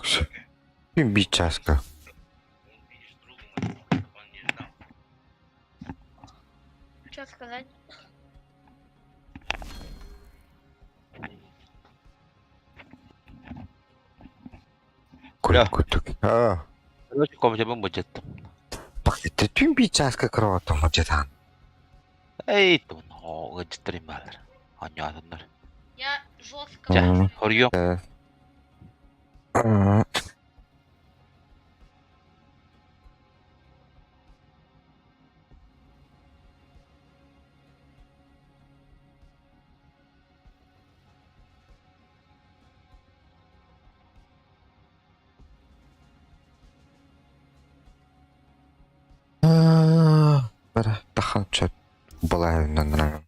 Күн биир чааска. Что сказать? Курик курдук. Аа. Короче, комнатабын былдьаттым. Пакетте түн биир чааска кроваттан мадьатаан. Эй, ыалдьыттар бааллар. Оонньоотуннар. Я жестко. Чэ, М. хоруйуом. Э. М. Аа, Бара тахан чөп балаһыннан.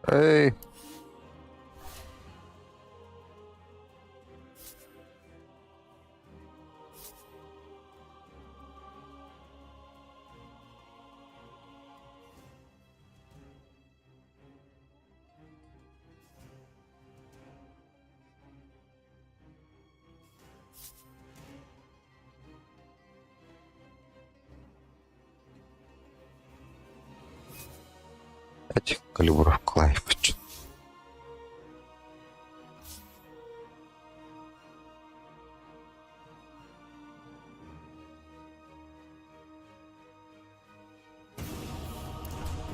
Эй, этих калибров Клайф.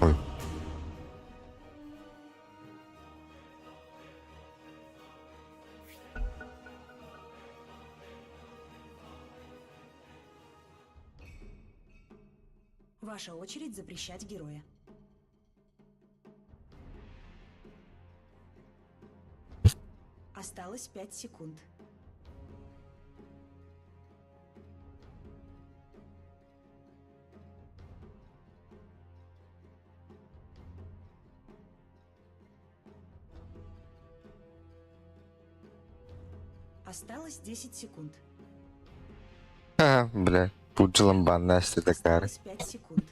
Ой. Ваша очередь запрещать героя. Осталось 5 секунд. Осталось 10 секунд. Ха, бля, пуджалам Настя такая. Осталось 5 секунд.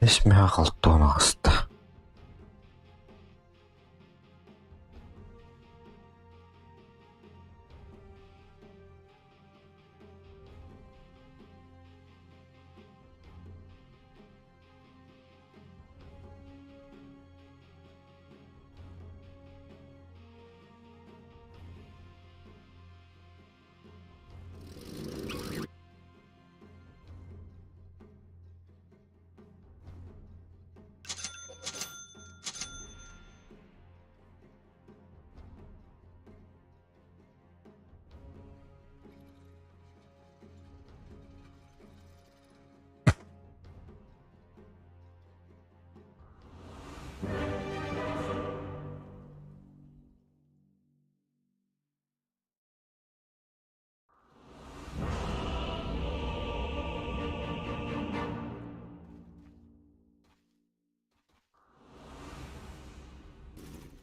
Үс мөһөх алтуон аҕыста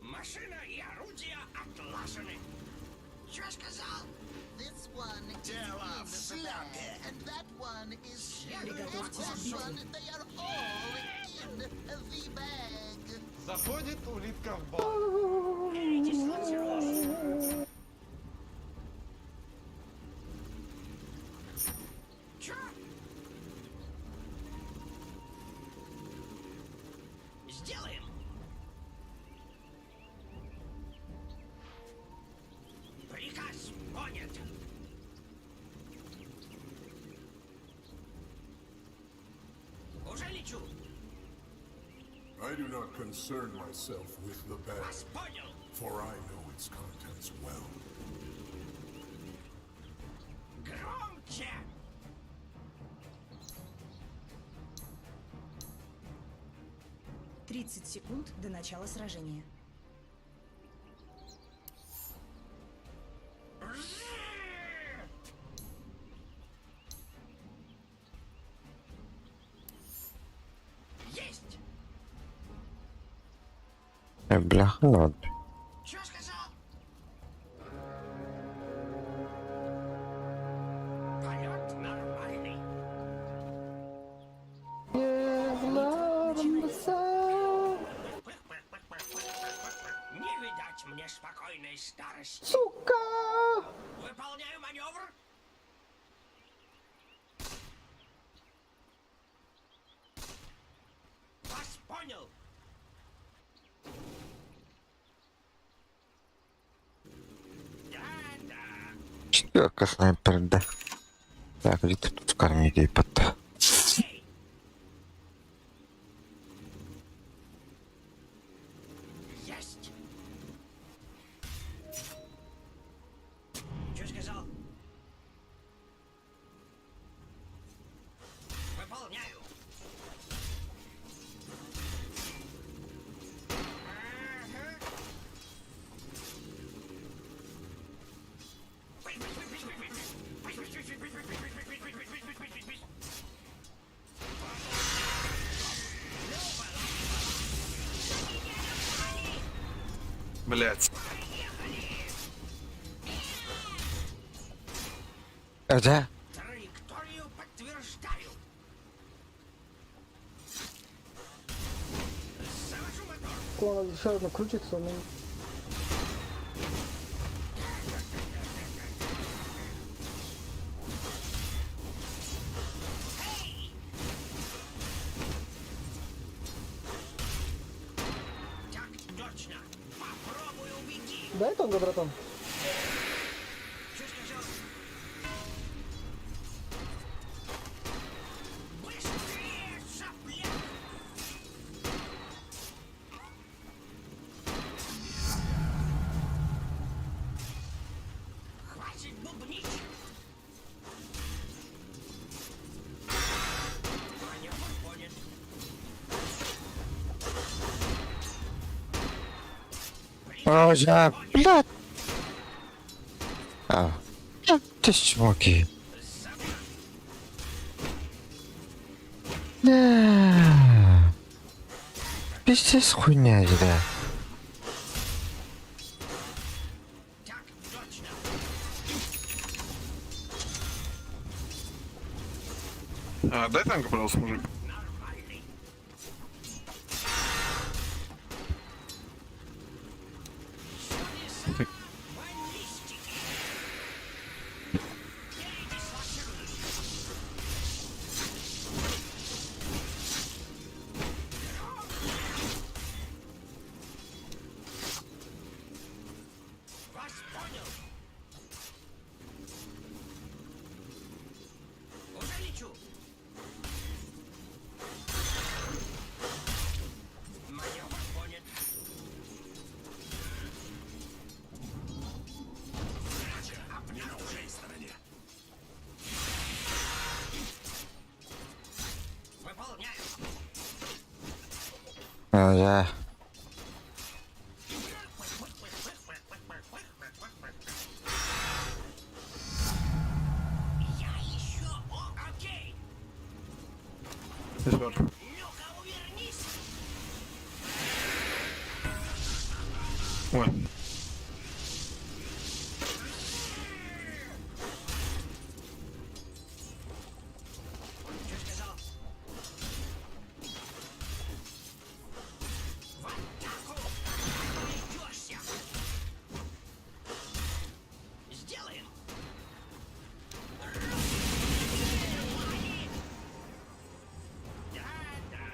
Машина и орудия отлажены. Что сказал? Дело в шляпе. Приготовьтесь к битве. Заходит улитка в бар. Чё? Сделаем. Приказ понят. Уже лечу. I do not concern myself with the bag, Вас понял. for I know its contents well. Громче. 30 секунд до начала сражения. Есть. Э, бляха, ладно. Чё сказал? Полет нормальный. Не видать мне спокойной старости. Сука! Выполняю маневр. Вас понял. Да-да. Четверка снайпер, да. Так, где ты тут кормили пота? Эй! Есть! Что сказал? Выполняю. Ага. Блять. Да? Траекторию подтверждаю. Завожу мотор. Он еще одно крутится, но Так точно. Попробуй убеги. Дай тонго, братан. Что сказал? Быстрее, сопляк! Хватит бубнить! Маневр понят. О, я, блядь. А, ты чмоки. Да. Пиздец хуйня, да. Так точно! А, дай танка, пожалуйста, мужик. Нормальный! лечу. Маневр понят. Не на чужой стороне. Выполняю. А, да. Я еще. О, окей. Вер. Ну-ка, увернись. Ой. Что сказал? В атаку! Найдешься! Сделаем! Да-да!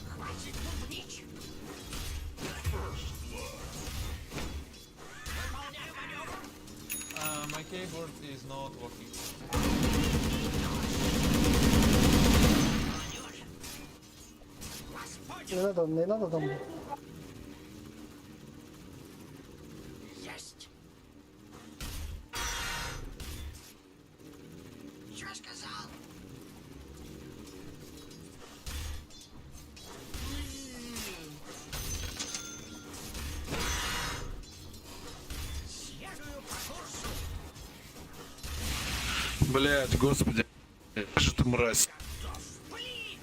Хватит бубнить! Выполняю маневр! My keyboard is not working. Вас Не понял! надо, не надо там. Есть! Что сказал? Следую по курсу. Блять, господи. Что ты мразь. Блин!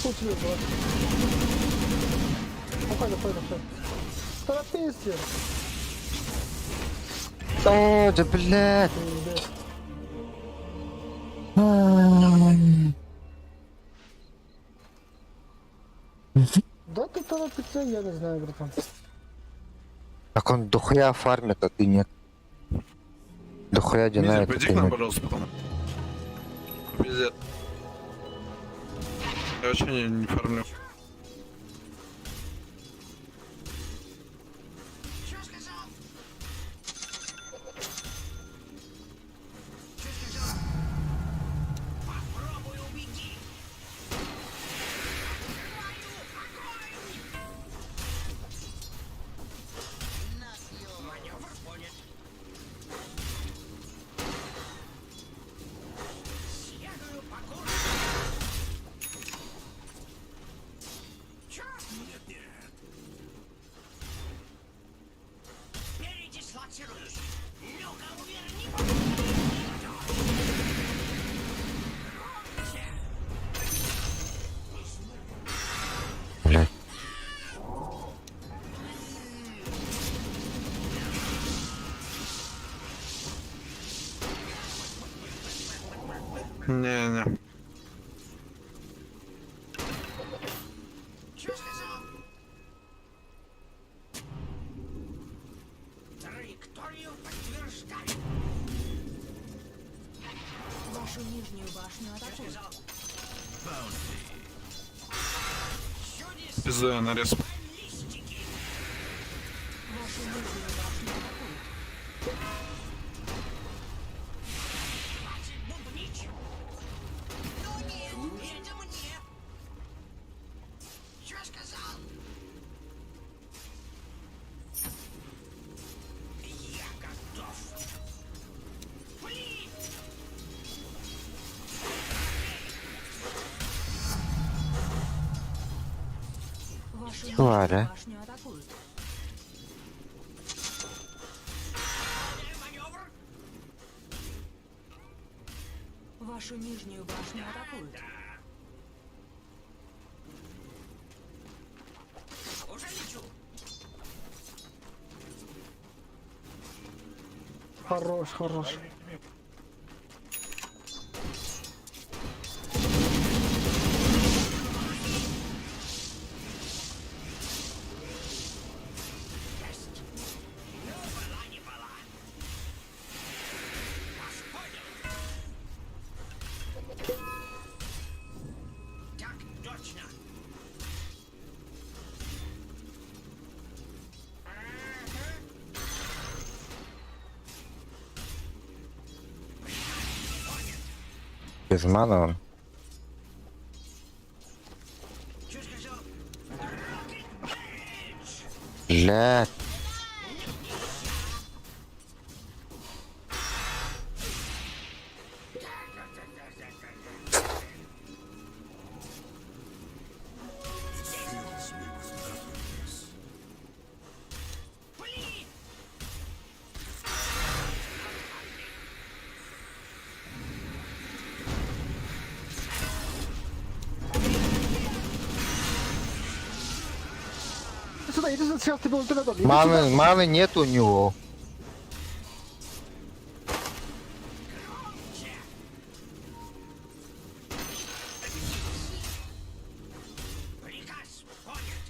Тут тебе, брат. Уходи, уходи, уходи. Торопись! О, да блядь. Пиздец. Да ты торопиться, я не знаю, братан. Так он дохуя фармит, а ты нет. Дохуя Мизер, динает, а пойди ты к нам, нет. пожалуйста, потом. Пиздец. Я вообще не фармлю. Что сказал? Что сказал? Попробуй убеги. Открываю огонь! Маневр понят. Следую по курсу. Чё? Нет, нет. Передислоцируюсь. Ну-ка, уверни. Громче. Блядь. Не-не. Чё сказал? Траекторию подтверждаю. Вашу нижнюю башню Чё атакуют. сказал? Чудеса Пизда, нарез. баллистики. Вашу нижнюю башню атакуют. Хватит бубнить. Ну нет, это мне. Чё сказал? Я готов. Блин! Вашу нижнюю Тварь, а. башню атакуют. Выполняю маневр. Вашу нижнюю башню атакуют. Уже лечу. Хорош, хорош. Есть. Ну, была не была. Вас понял. Так точно. Без маны он. Блядь. It fills me with nothingness. Иди сюда, иди сюда, сейчас тебе ульту дадут. Иди Маны, сюда. маны нет у него. Приказ понят.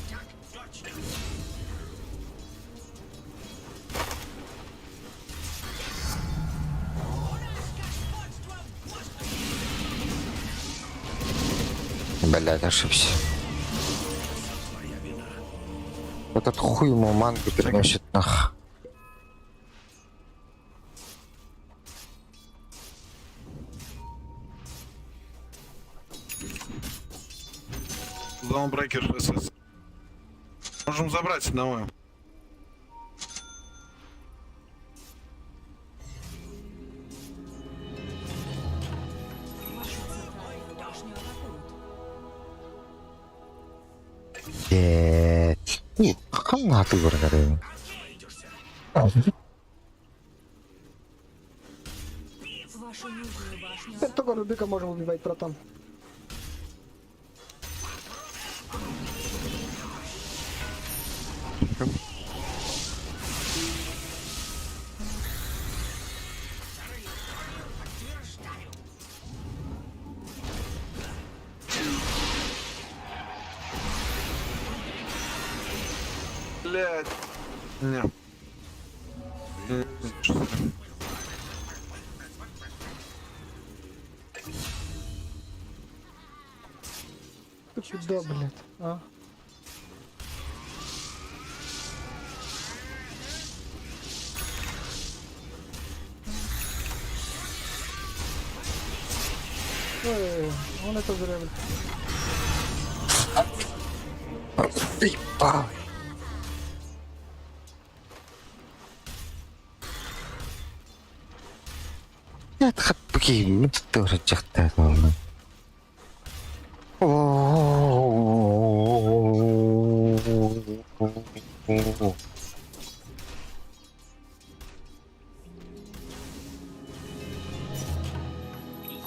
Так точно. У нас господство в воздухе. Блядь, ошибся. Этот хуй ему мангу приносит нах. Даунбрекер СС. Можем забрать одного. Вашу центральную башню атакуют. Блядь. Хана ты говорю. Вашу нижнюю башню Теперь только Рубика можем убивать, братан. Блядь. Не. Что за- Ты куда, блядь, а? Ой, он это зря, блядь. Ебал. Я хапки, тоже чахтает.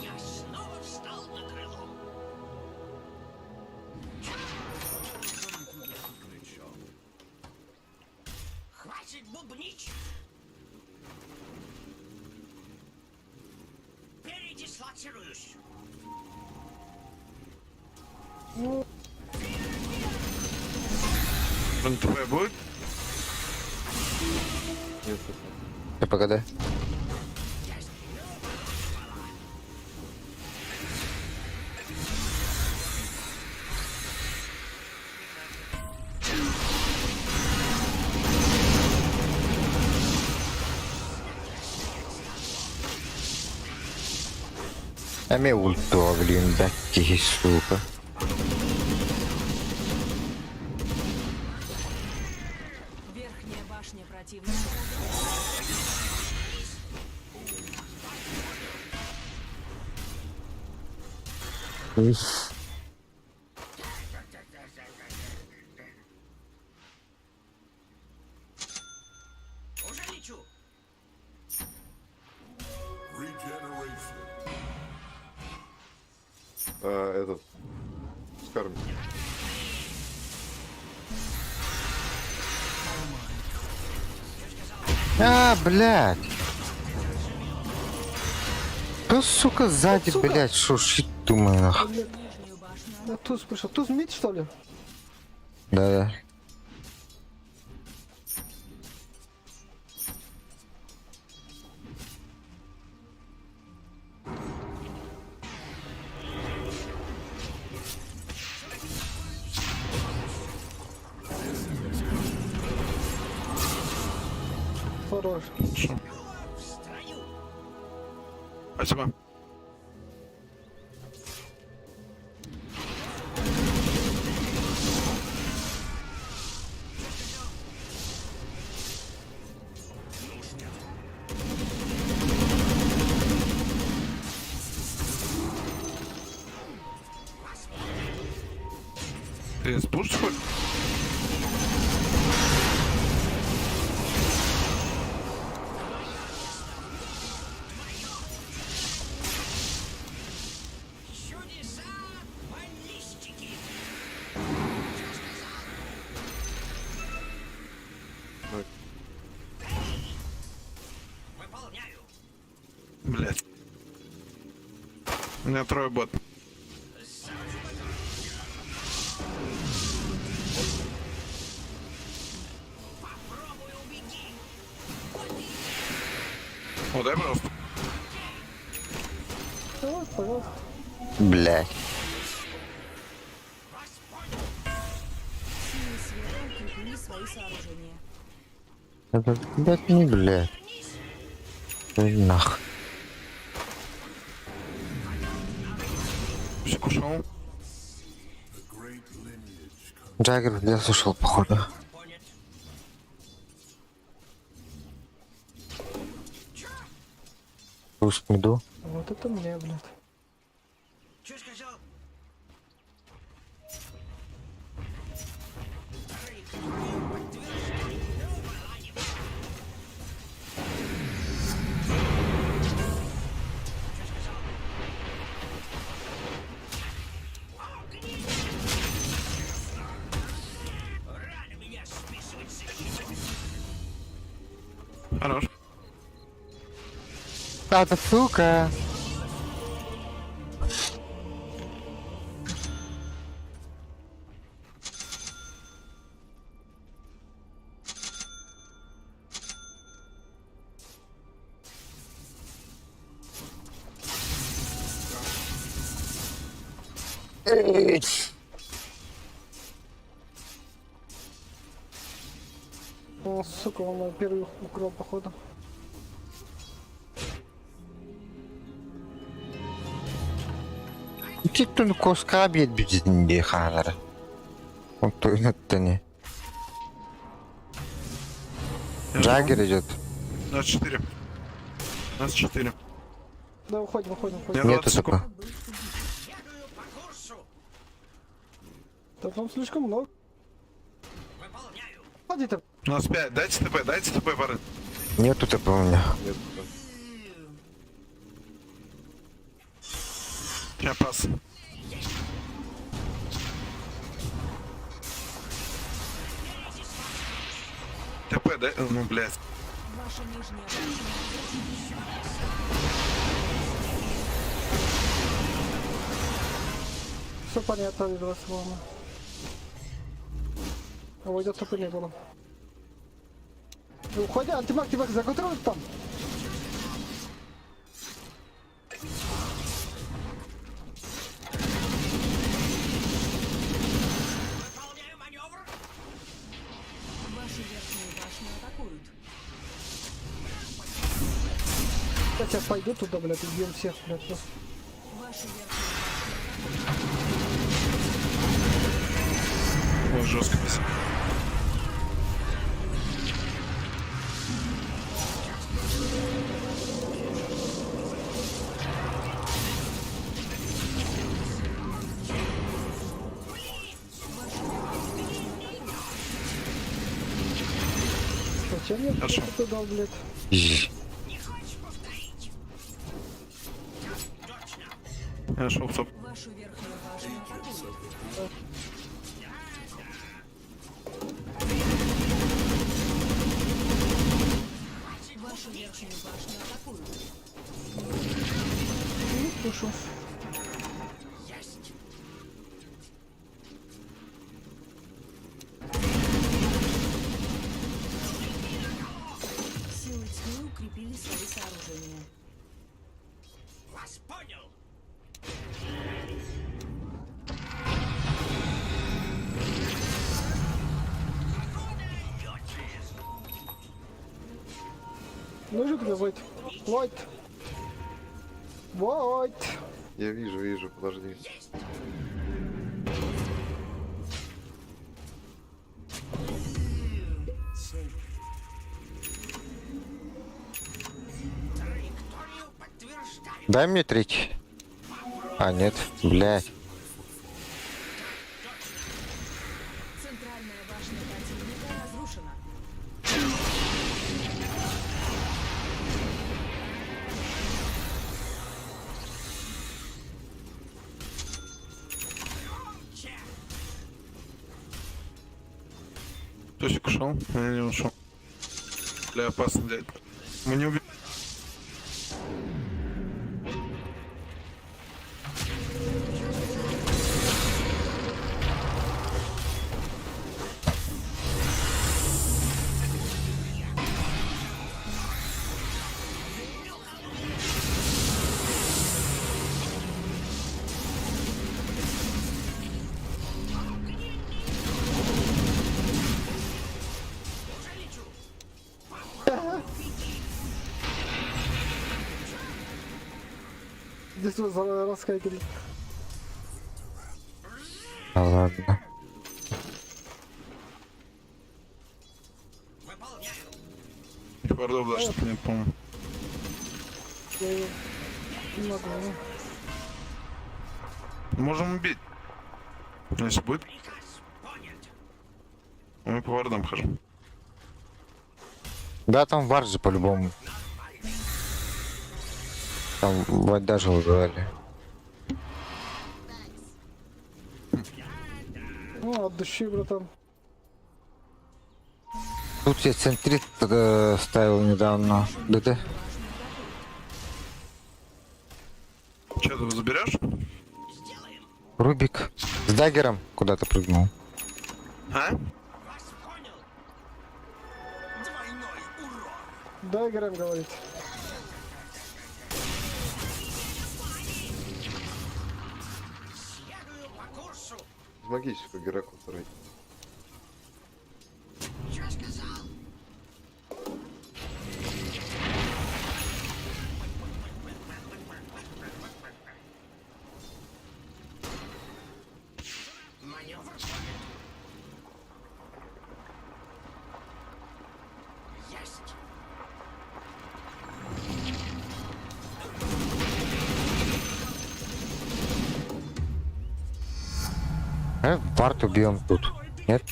Я снова встал на крыло. Хватит бубнить. Передислоцируюсь. НТП будет? Ты погоди. Эми ульту, блин, да, сука. Верхняя башня противника разрушена. Уже лечу. Regeneration. А, этот. Скарм. А, блядь. Да, сука, сзади, Сука. блядь, шо щит думаю, нах. Блядь, Нижнюю башню да, туз пришел. Туз мид, что ли? Да-да. Хорош. Хорошо. Спасибо. Ты спушишь хоть? Чудеса баллистики! Выполняю! Блять. У меня трое бот. Попробуй убеги! О, дай, пожалуйста. Давай, пожалуйста. Блять. Силы света укрепили свои сооружения. Это, блять, не блять. Нах. Псик ушел. The great lineage comes Джаггер в лес ушел, походу. Понят. Пусть иду. Вот это мне, блядь. Че сказал? Рано меня списывать со счетов. Хорош. А, да сука! О, сука, он мой первый украл, походу. Титтун коска биэт хаалара. Онтуйнаттани. Я Джаггер идет. У нас 4. У нас 4. Да, уходим, уходим, уходим. Я Нету 20 секунд. такого. Бегаю по курсу. Да там слишком много. Выполняю. Ходи ты. У нас 5. Дайте ТП, дайте ТП, парень. Нету ТП у меня. Нет, да. Я пас. ТП, да? Ну, блядь. Ваша нижняя башня Все понятно, из вас вами. А войдет тупо не было. Уходи, антимаг тебя законтролит там. Выполняю маневр. Вашу верхнюю башню атакуют. Я сейчас пойду туда, блядь, убьем всех, блядь. просто. Вашу верхнюю Ой, жестко пис. Зачем я Хорошо. туда, блядь? Жж. Не хочешь повторить? Так точно. Я шел в топ. Вашу верхнюю башню атакуют. Вашу верхнюю башню атакуют. Ну, слышу. Есть. Силы тьмы укрепили свои сооружения. Вас понял. Нужен тебе Войт? Войт! Войт! Я вижу, вижу, подожди. Дай мне третий. А, нет, блядь. Центральная башня противника разрушена. Тосик ушел? Я не ушел. Бля, опасно, дядь. Мы не убили. Здесь вас расхайкали. А ладно. Вардов даже нет, по-моему. Я его не могу. Можем убить. Если будет. Мы по вардам хожу. Да, там вар же по-любому. Там вот даже убивали. Ну, от души, братан. Тут я центрит ставил недавно. ДД. Че, ты заберешь? Рубик. С даггером куда-то прыгнул. А? Двойной урон. Да, играем, говорит. Следую по курсу. Магическую Геракл второй. Че сказал? Маневр понят. Есть. Вард убьем тут. Нет?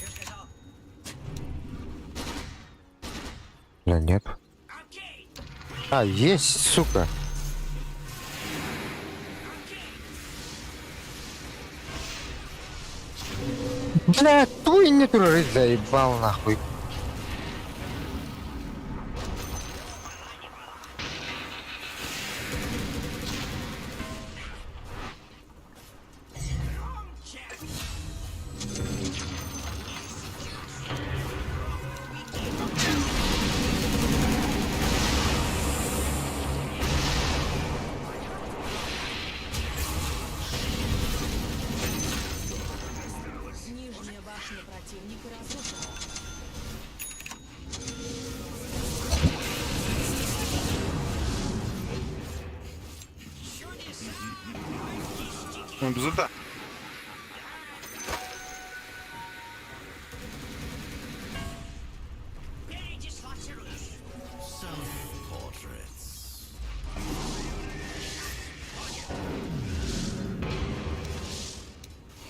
Да нет. Окей. А, есть, сука. Бля, твой не дружить заебал нахуй. Нижняя башня противника разрушена. Ну, без ульта. Передислоцируюсь. Self-portraits.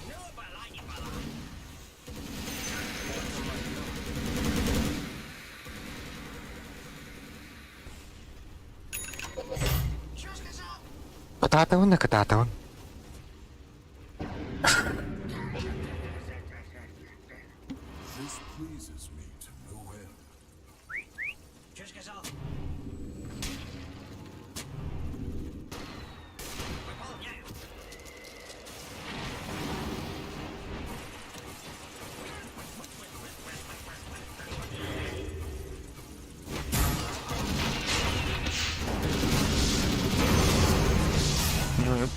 Ну, была не была. Че сказал? Кататавын, кататавын. This pleases me to no end. Че сказал? Выполняю. Нет.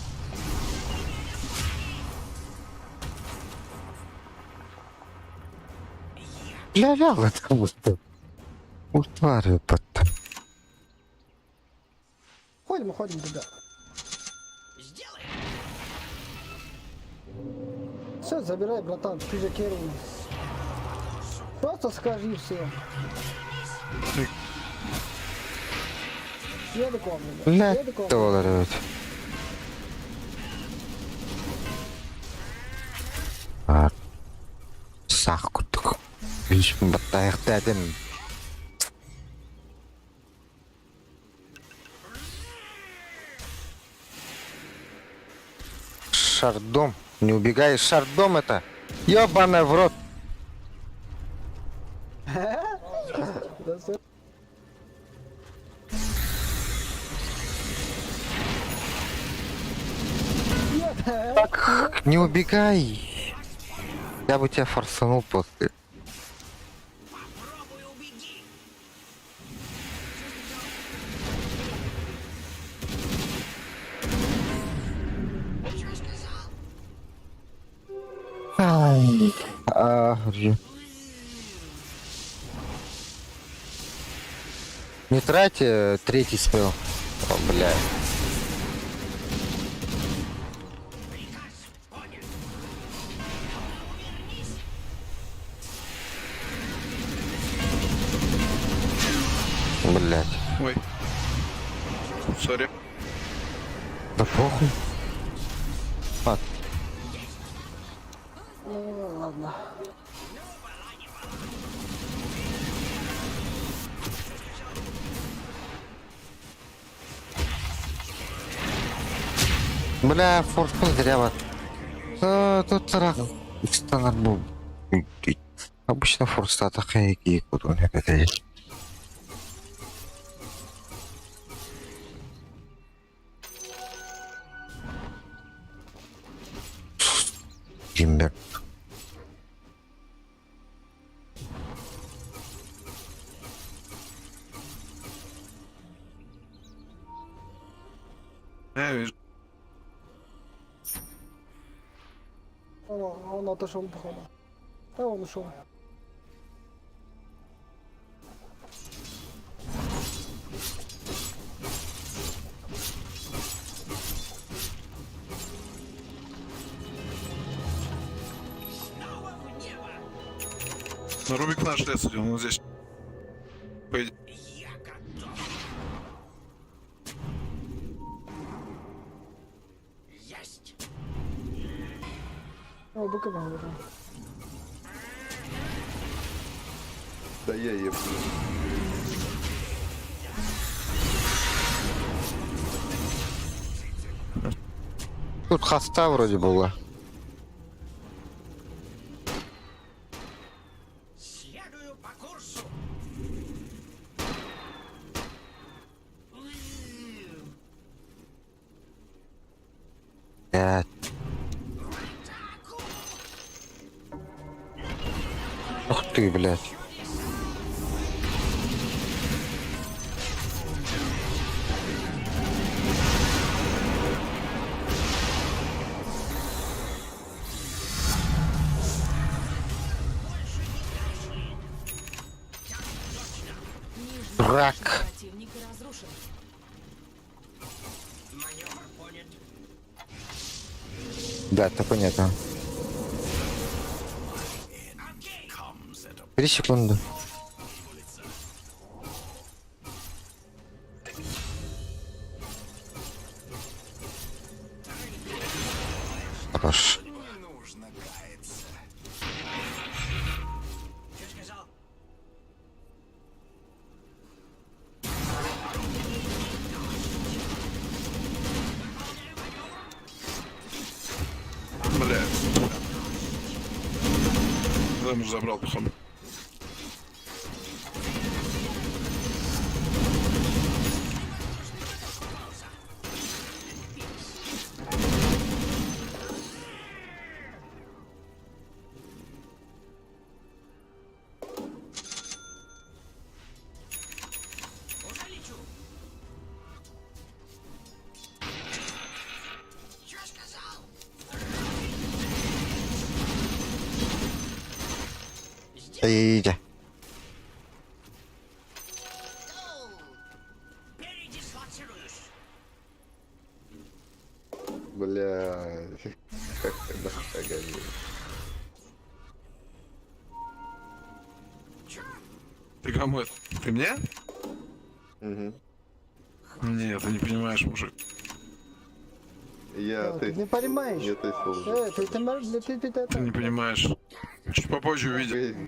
Бля, вяло там будто. У твари, потом. Ходим, ходим, ребят. забирай, братан, ты же керри у нас. Просто скажи и все. Еду к вам, ребят. Бля, Еду к вам. доллар evet. А, Сах курдук. Баттайық дәдім. Шардом. Не убегай, шардом это. Ёбаный в рот. Да, всё. Так, не убегай. Я бы тебя форсанул после. Попробуй убеги. Что сказал? Ай. А, рю. Не трать третий спел. О, бля. Приказ понят. Увернись. Блять. Ой. Сори. Да похуй. А, Ну, ладно. Бля, форсун зря вот. Тут рах. Стандарт был. Обычно форса такая куда он это. Джимбер. Я вижу. Он отошел, походу. Да, он ушел. Снова в небо. Но Рубик наш лес идет, он здесь. Пойди. Я готов. Есть. О, быка говорю. Да я еб. Тут хаста вроде была. Следую по курсу. Блядь. Ух ты, блядь. Нижняя Дурак. башня противника разрушена. Маневр понят. Да, это понятно. 3 секунды. Хорош. Что сказал? Бля. Замуж забрал, походу. Уже лечу. Что сказал? Иди. Передислоцируюсь. Бля. Как ты нахуй гони. Ты кому это? Ты мне? Угу. Нет, ты не понимаешь, мужик. Я Ты тест... не понимаешь. Я тестил уже. Ты, Ты не понимаешь. Чуть попозже увидим.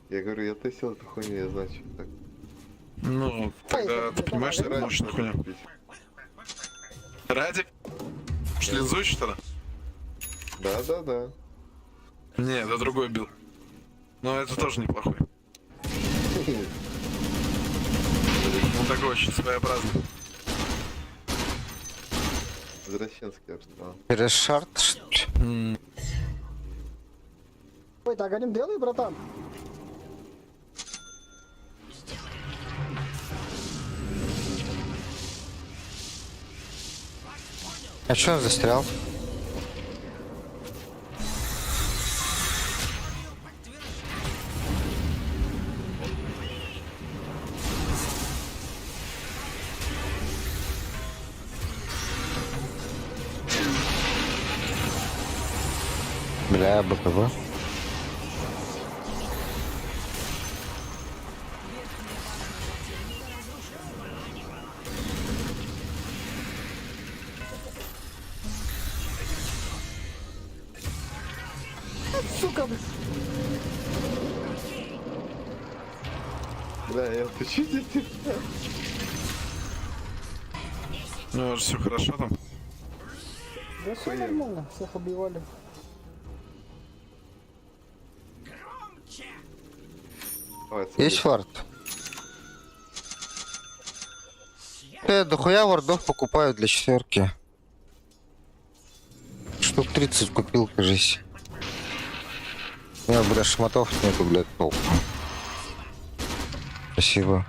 Я говорю, я тестил эту хуйню, я знаю, что так. Ну, тогда ты понимаешь, что это Раньше мощная хуйня. купить. Радик? Шлинзуешь тогда? Да, да, да. Не, это другой бил. Но это тоже неплохой. Он такой очень своеобразный. Возвращенский, я бы сказал. Через шарт, что ли? Ой, так агалим делай, братан. А чё он застрял? Бля, БКБ. Сука, блядь. Бля, я ты чё здесь? Ну, все хорошо там. Да все нормально, всех убивали. Давай, смотри. Есть вард? Я дохуя вардов покупаю для четверки. Штук 30 купил, кажись. У меня, бля, шмотов нету, блядь, толком. Спасибо.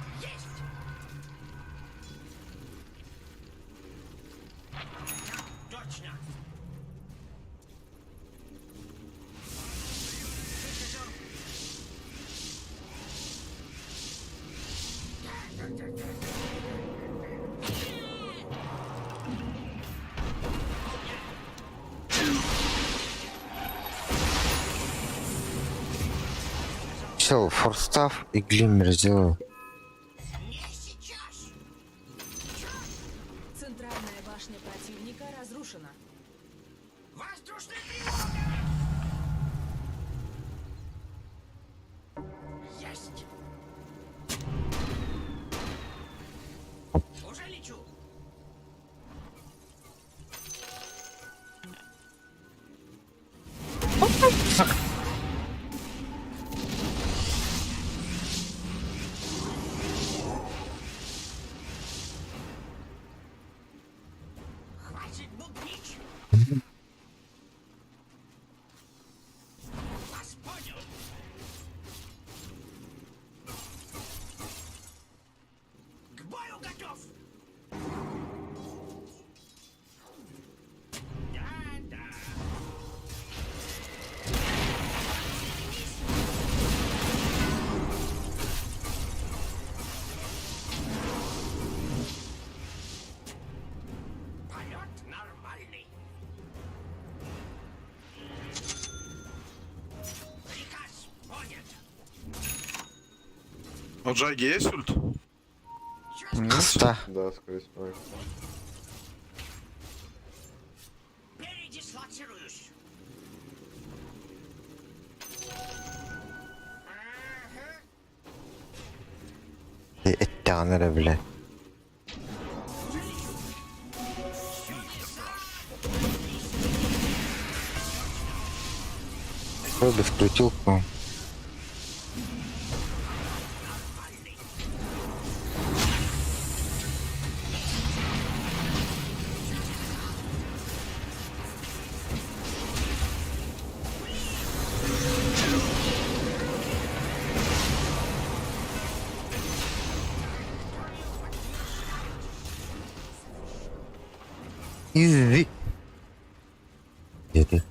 Точно. Все, форстав и глиммер сделал. Не сейчас. Центральная башня противника разрушена. Воздушная тревога! Есть! Уже лечу! Хватит бубнить! Вас понял! К бою готов! Да-да! Полет нормальный. Приказ понят. У Джаги есть ульт? Нет. Ста. Да, скорее всего. Передислоцируюсь. Это бля. Робби в крутилку. Изи. Где ты?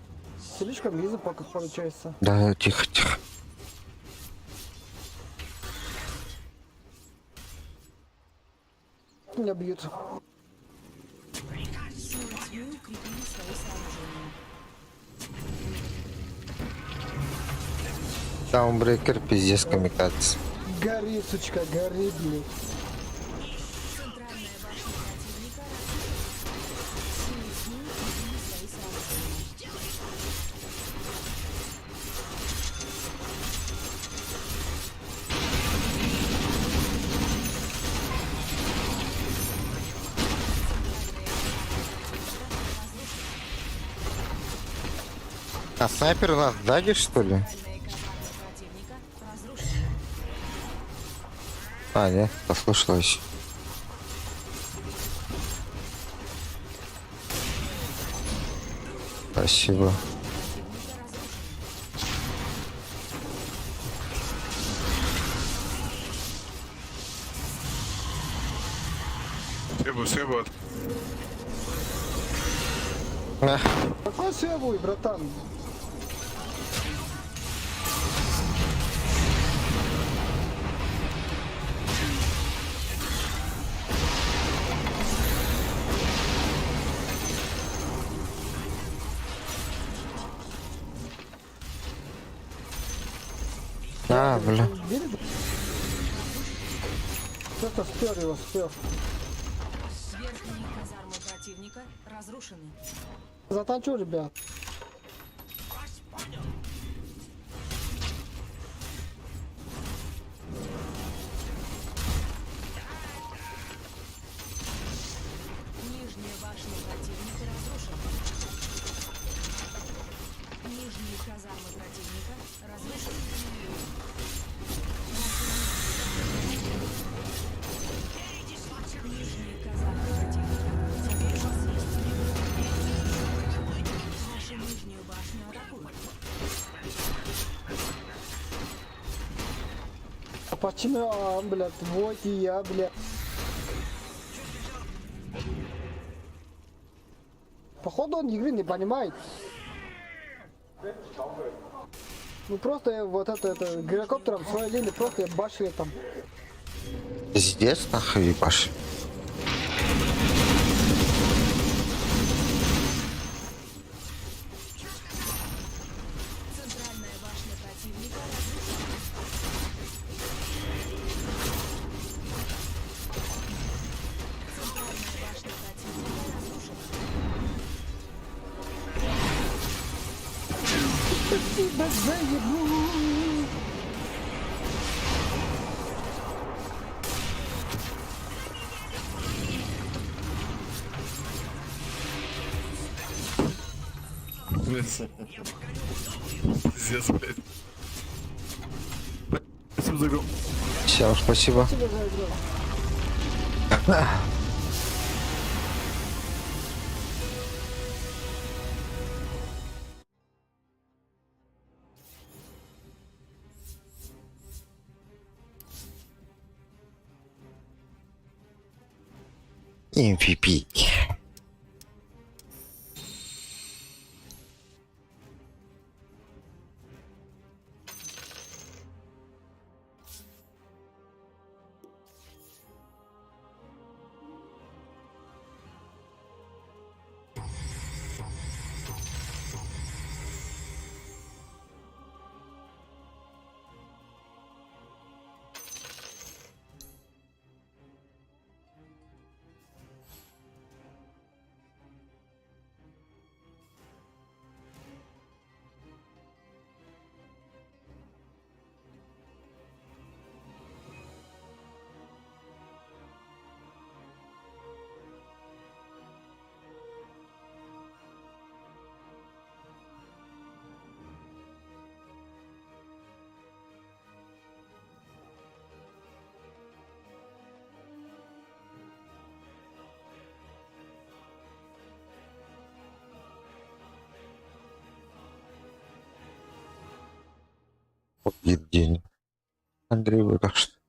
Слишком лиза пока получается. Да, тихо, тихо. Меня бьют. Силы тьмы укрепили свои сооружения. Даунбрейкер пиздец камикадзе. Гори, сучка, гори, блядь. Центральная башня противника разрушена. Силы тьмы укрепили свои сооружения. А снайпер у нас сзади, что ли? Центральные казармы противника разрушены. А, нет, послушалось. Спасибо. Противника разрушена. Себу, Себу, Эх, Какой севуй, братан? а, бля. Видишь? Просто спер его, спер. Верхние казармы противника разрушены. Затанчу, ребят. Нижняя башня противника разрушена. Нижние казармы противника разрушены. Нижние казармы противника теперь у вас есть. Вашу нижнюю башню атакуют. А почему, а, блядь, вот и я, блядь. Походу он игры не понимает. Ну просто я вот это гирокоптером своей линии просто я башили там. Пиздец, нахуй ебашь. Центральная башня противника разрушена. Центральная башня противника разрушена. Тебя заебу. Блядь. Пиздец, блядь. Спасибо за игру. Всем спасибо. Спасибо за игру. MVP. Евгений. Андрей, вы так что.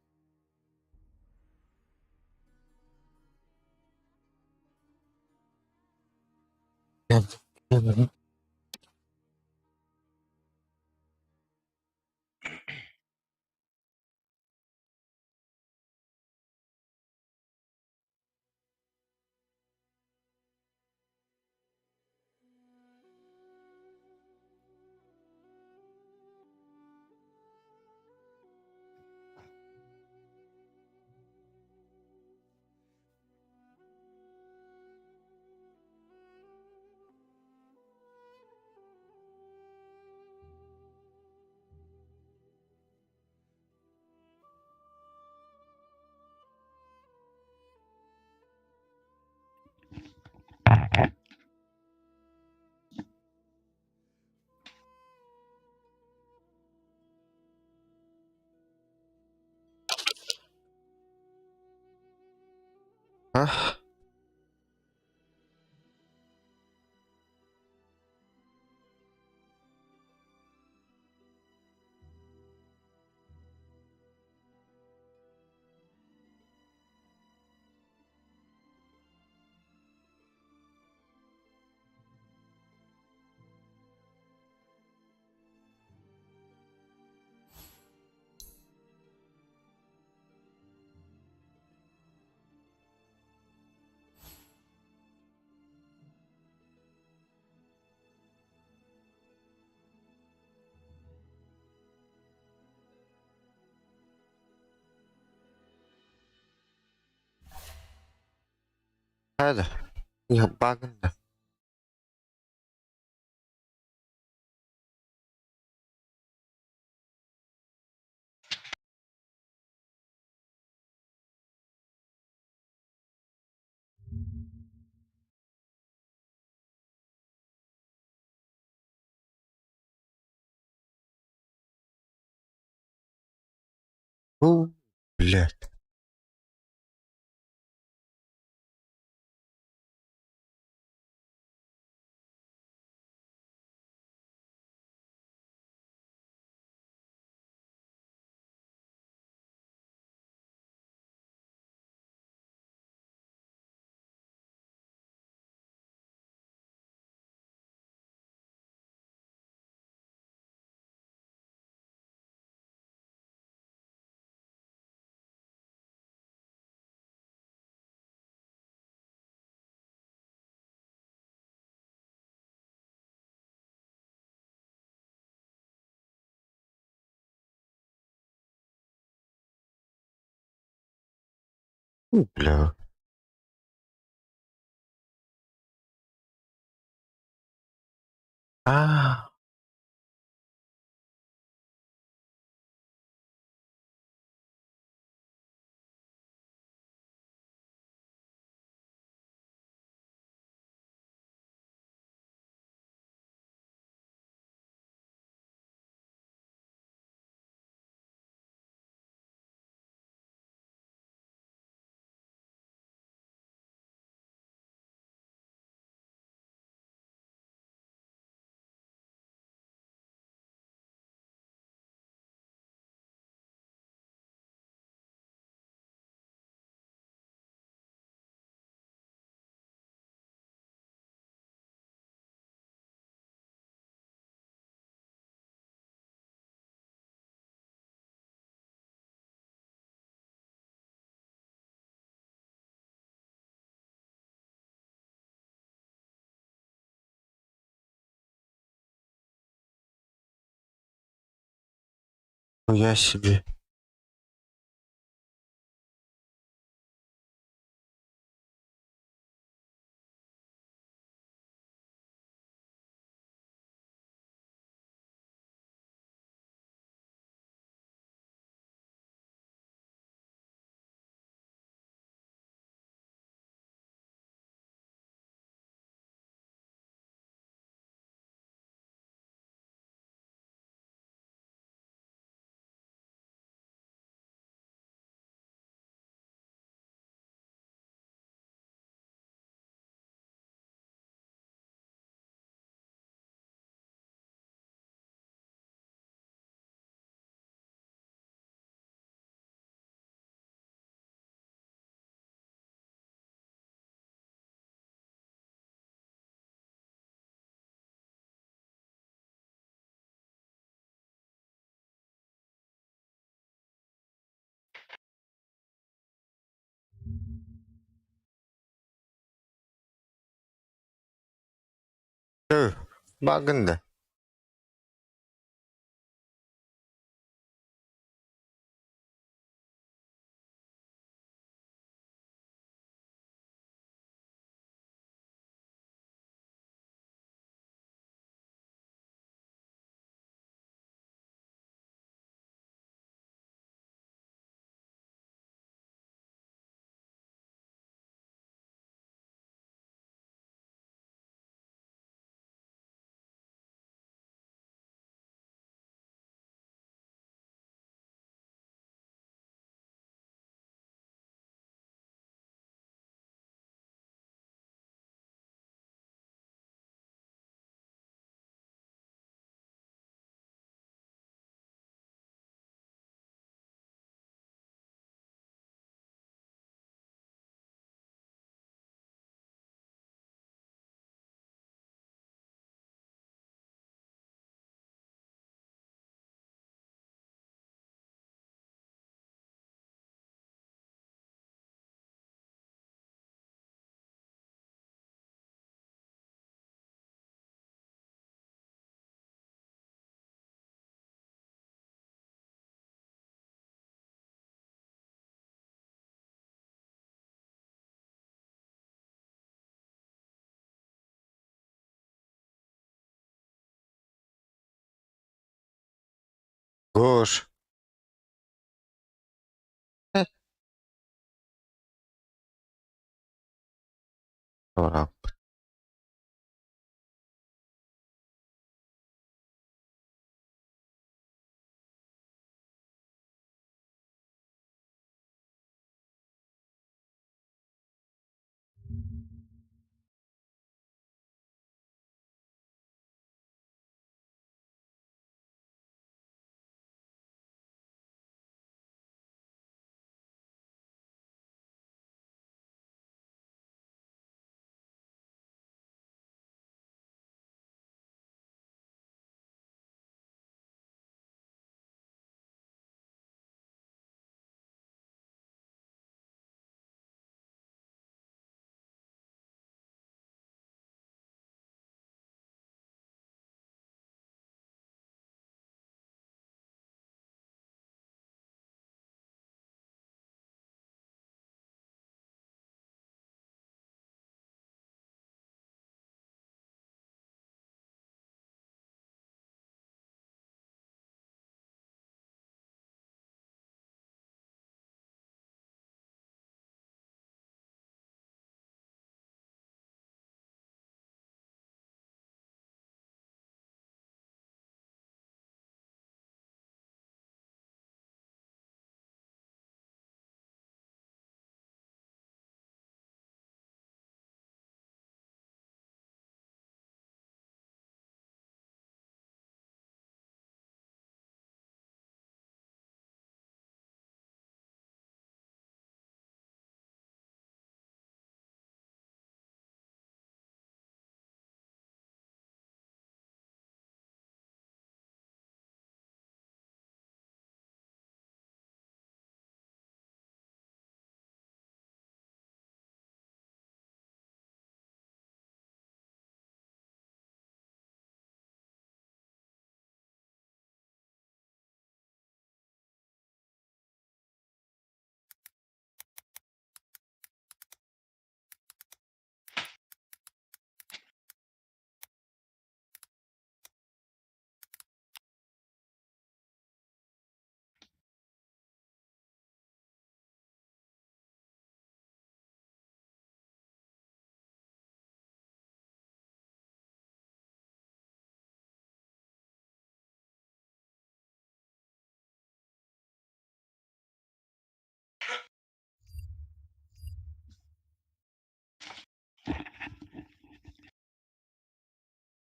А? Хайда. Багында. У, блядь. У, бля. А. Хуя себе. Багында. Гош. Ora.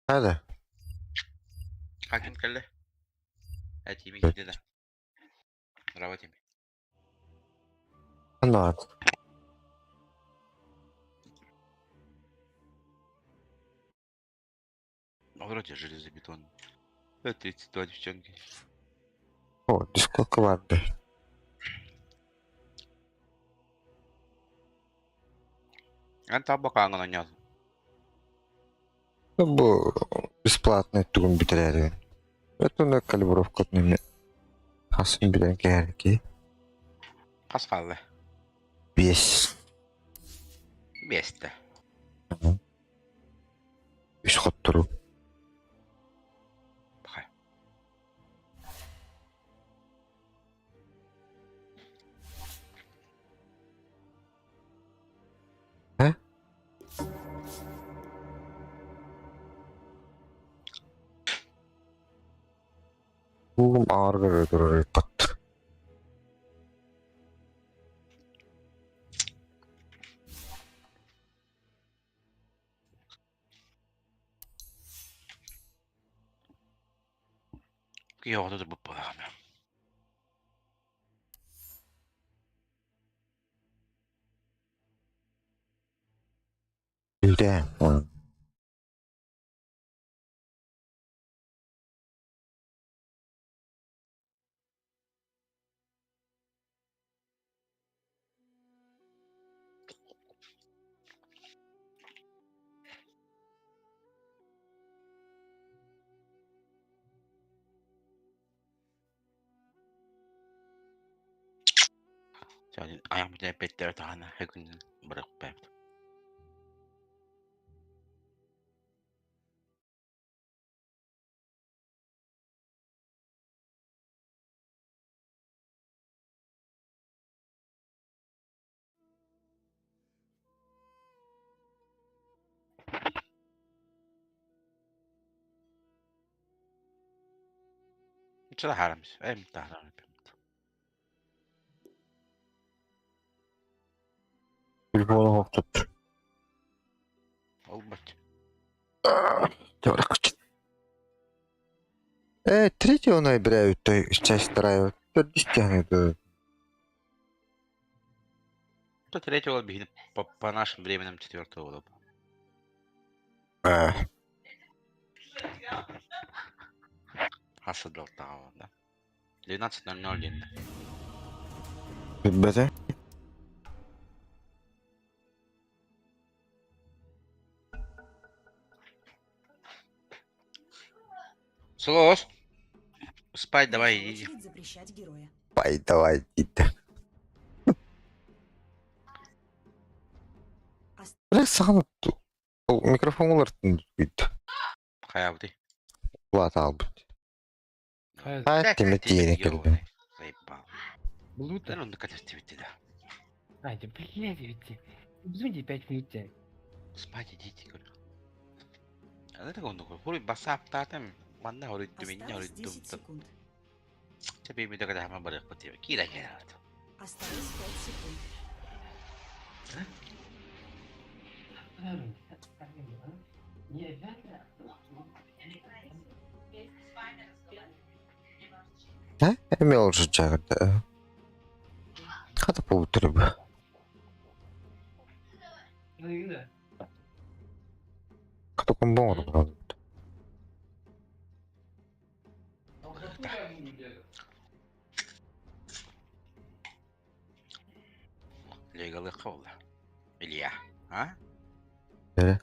Hadi. Хаким кэллэ. Этими киирдэ да. Браво Тими. Anlat. Вроде железобетон. 32 девчонки. О, дискотека vardı. Эн табакаҥҥын оонньоотуҥ. Бу бесплатный тугун бүтэрээри. Это калибровкатын эмиэ хасын билэн кэһэрки. Хас хаалла? Биэс. Биэстэ. Үс хоттору. Пахай. Э? Уум ааргар турар ыппат. Киһи оҕото турбут буолаҕына. Үлдээн. Айах бүтэн эппиттэрэ таһына күнүн бырахпайбыт. Таһаарам, эм таһаарам. Телефону хохтот. Ол бач. 3 ноября часть вторая. Төрдүс То третьего биһини по нашим временам четвертого года. Хас далтаҕа, да? 12.00 диэн. Билбэтэ. Слос. Спать давай, иди. Очередь запрещать героя. Пай давай дейді. Бля, саған микрофон олар дейді. Хайабыты. Улат албыт. Ай, тиме тиene келдим. Заебал. Блута. Да ну наконец тебе да. А, да блядь, ведь. Извините, 5 минут тебе. Спать идите, говорю. А это он такой, хули басап татам, манна хоруйдум, инне Осталось хоруйдум. 10 секунд. Тебе ми догада хама барых потебе. Кира кира. Осталось 5 секунд. Ә? Эме ол жагырды. Хата полутырып. Хата комбон олар. Легалы қабылда. Илья. А? Э?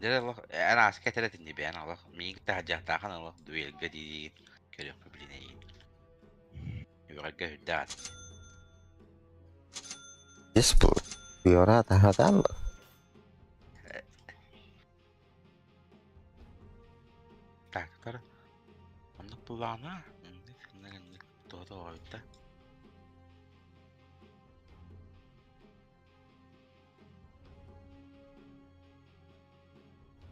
Дere أنا عسكري النبي أنا الله مين تهجه تاخن الله دويل قدي كريم قبلين يبقى الدات. Дисплей. Йората хатан. Так, тара. Оннук булаана. Инник туото ойта.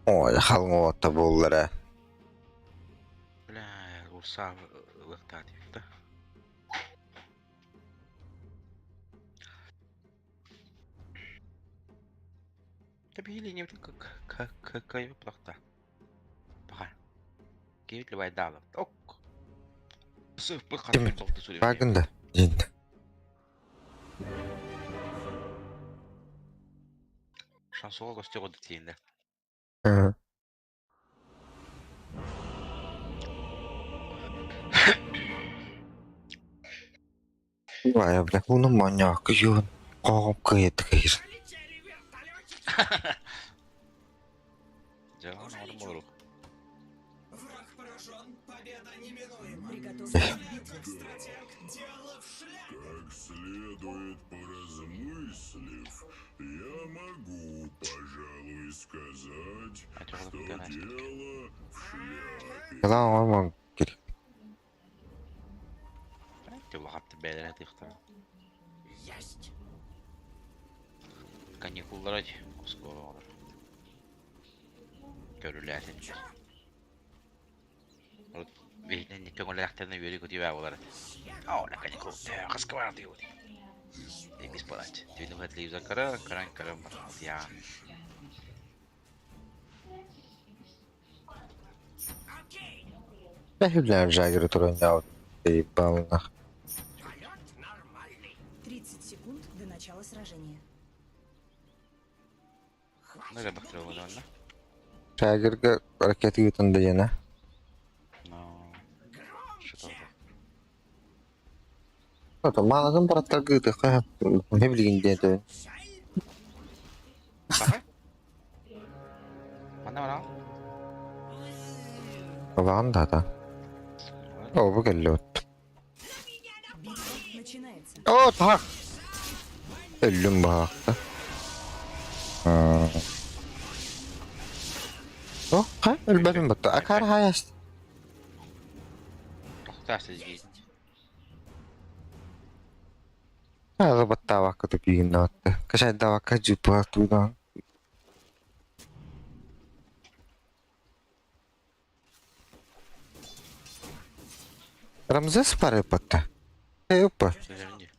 Ой, халың отта боллара. Бля, урса ылыктаат да. Табили не как как как плохта. Пока. Кивит любая дала. Ок. Ким? Багында. Дин. Шансуға көсте қойды тиінде. Ага. Ой, бля, уну маняк, юн. Қоғым кыйыт кыйыр. Полетели вертолетики! Жаған орын болу. Враг поражен, победа неминуема. Приготовьтесь к битве. Как стратег, дело в шляпе! Как следует поразмыслив, я могу, пожалуй, сказать, что дело в шляпе. Ялан орман керек. Улахатты бәлер тыхта. Есть! Каникуллар скоро олар. Көрүләтин. Бихинен көңүләхтерне үөрі көтүбә болар. О, на каникул. Кыска бар диу. Эгис болат. Түнү хөтлү кара, каран каран бар. Я. Окей! Бәхүләр жагыры туран яут. Ебална. Полет нормальный! 30 секунд до начала сражения. Нага бактыр болду. Жагырга ракета ютында яна. Но. Что-то. Ото мағын бараттар гыты ха. Не билген деді. Баха? Мана мана. Алан да да. О, бу келли от. Битва начинается. О, так. Өлүм баақта. О, ха, өлбәтім батты. Акар хаяст. Тохтаа сизги. Ага батта вакыты бигин атты. Кашайда вакка жупа тудан. Рамзес парыппатта. Эппа. Билэбин дии.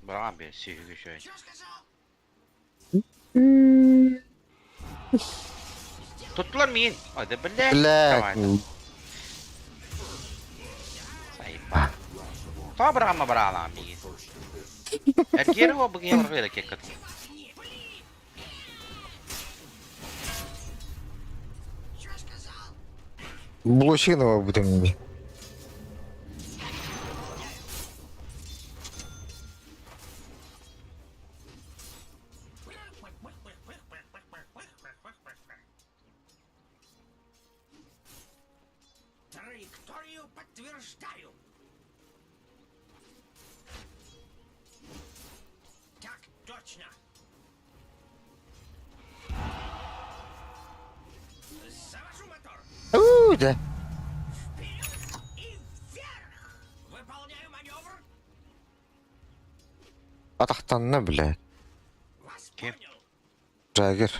Быраҕан биэр сүһүгү үчүгэй. Туттулар миин. Ой, да блядь. Блядь. Сайба. Тоҕо быраҕамма быраҕалаан миигин? Эргиэри уол быгыйа барҕа кеккат. Блочина будем. Траекторию подтверждаю. Так точно. Завожу мотор. Уу, да. Вперед и вверх. Выполняю маневр. Атахтанна, блядь. Вас Ким? понял. Джаггер.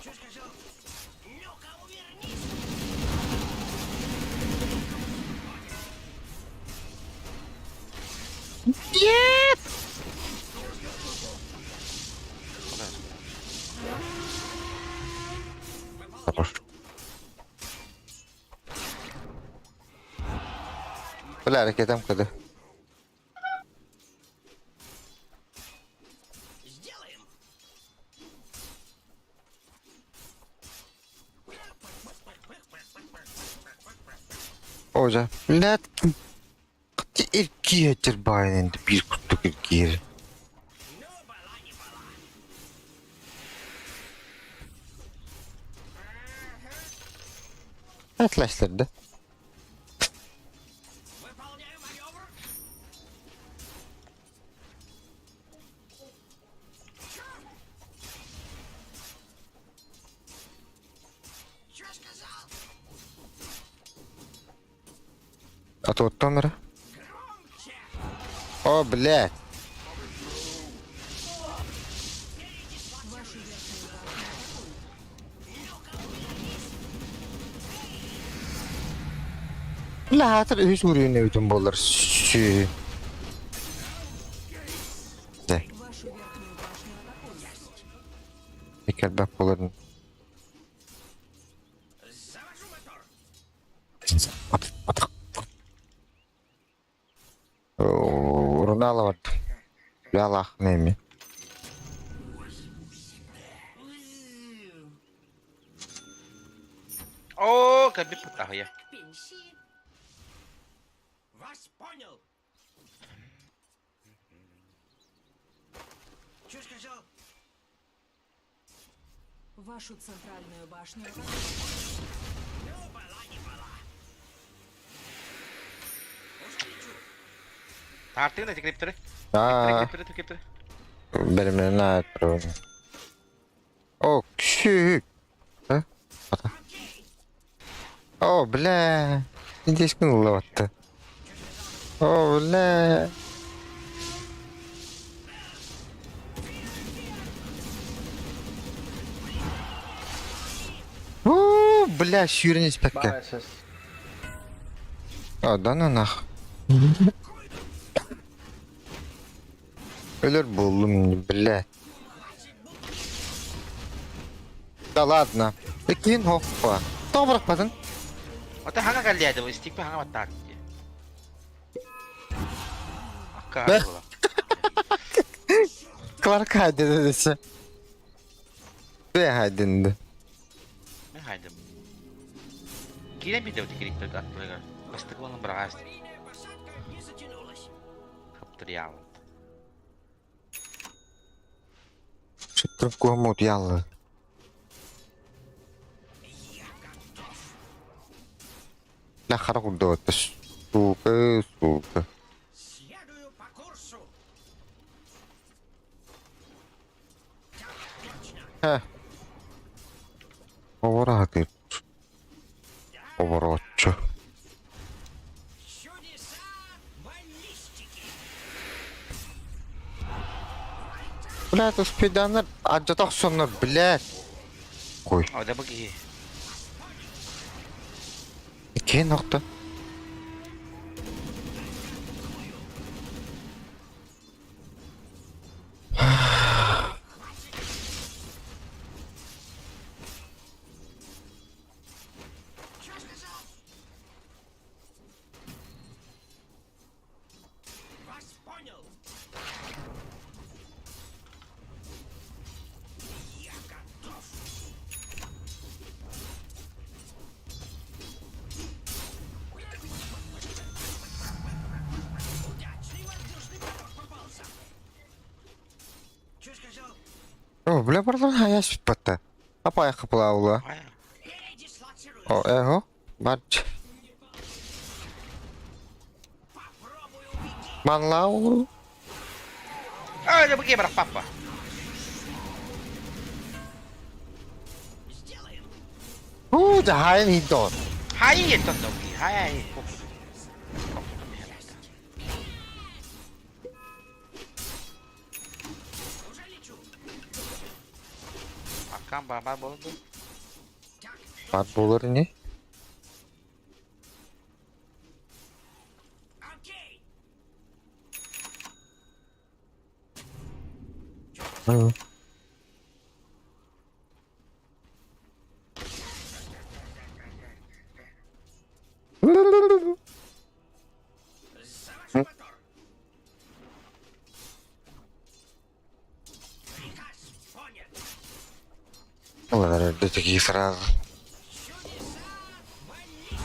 Что сказал? Ну-ка, увернись. Нет! Хорош. Бля, ракетам куда? Сделаем. Ожа. Блядь. Эргиэтер баайын енді биир курдук эргиэр. Ну, была не была. Атласлар да. Выполняю маневр. Чё сказал? А то номера. Громче! О, блядь. Вашу верхнюю башню атакуют. Бля, хатыр үс үрүйіне өтін болар. Сü. Де, Вашу верхнюю башню атакуют. Екер боларын. Завожу мотор. Ат, ат. Урунала бар. Ялах неми. Оо, кэлбит паттаһыйа. Пенсии. Вас понял. Чё сказал? Вашу центральную башню атакуют. Ну, была не была. Уже лечу. Таартыгын эти криптеры. Аа, Криптеры, криптеры. беримлерine ait О, küçük. Ha? Ата. О, бля. Индейский улаватты. О, бля. О, бля, сүйрін испекке. А, да ну нах. Ölür buldum, бля. Да ладно. Экин хоппа. Тоҕо бырахпатын? Ота хаҥа кэллиэдэ, истикпи хаҥа баттаат дии. Акка Бэ? буола. Кларк хайден десе. Бэ хайденди. Мен хайдым. Киирэн биирдэ бу кириптер аттылыгар. Бастакы буолан быраҕаас. Аварийная посадка не затянулась. Хаптырыйаабын. Шыттырып куомут яллы. Я готов. Хара курдук Сука, сука. Следую по курсу. Так точно. Heh. Оборот. Оборотчу. Чудеса баллистики. Блядь, успеданlar acı sonlar, блядь. Koy. О, да быги. 2 nokta. Чё сказал? Вас понял. Я готов. Удачный воздушный поток попался. Чё сказал? О, бля, пардон, а я спата. Апа я хапла Передислоцируюсь. О, эхо. Барч. Попробую убедить. Манлау. О, да быги, брат, папа. Сделаем. У, да хай не дон. Хай, это добги, хай, хай. Уже лечу. Акам баба болду. Так, Бар болар не? окей. Hı. Завожу мотор. Приказ понят. Ладно, да такие сразу. Чудеса баллистики.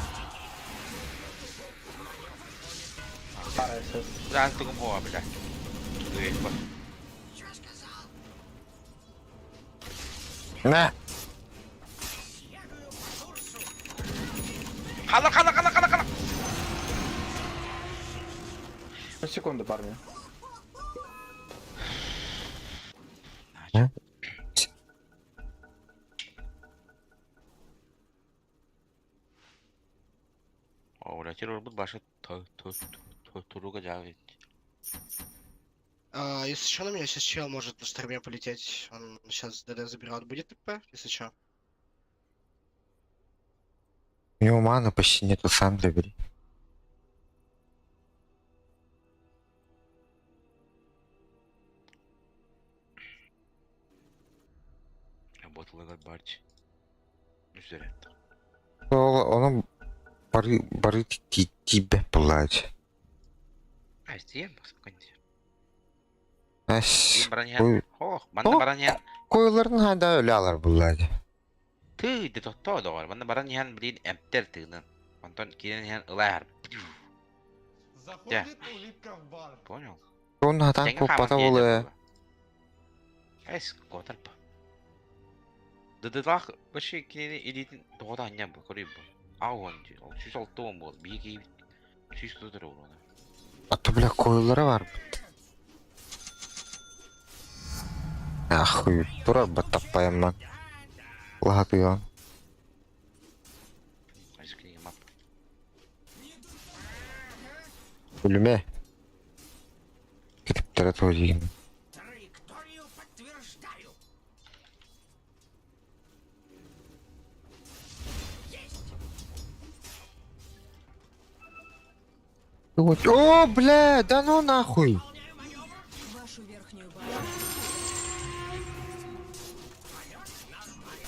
Да, ты гумбо, бля. Чё сказал? На. Следую по курсу. Хала, хала, хала, хала, хала. Секунду, парни. О, бля, теперь будет баша туруга жавит. А, если что, на меня сейчас чел может на шторме полететь. Он сейчас ДД заберет. Будет ТП, если что? У него маны почти нету, сам забери. Ботулыгар барч. Үсөрөт. Onun бары бары тебе плач. А, стием, спокойно. Әш. Им бараньян. Ох, манна бараньян. Koyuların hada öyle alır bunlar. Ты де тотто догор. Манна бараньян блин эмтер тыгнын. Антон кирен ылар. Заходит улитка в бар. Понял? Onun hatan kopata bolu. Эс котарпа. Дыдылах вообще кинени илитин тоҕото анньан бу көрүй бу. Аон ол сүүс алта уон буол биир киһи сүүс тутар уруна. Ата бля koyuları var. Ахуй, тура баттаппайым man. Лахатыйон. Эс кинигэ мап. Үлүме. Кетиптер туожигин. Траекторию подтверждаю. Есть. О, бля, да ну нахуй. Выполняю маневр. Вашу верхнюю башню. Полет нормален.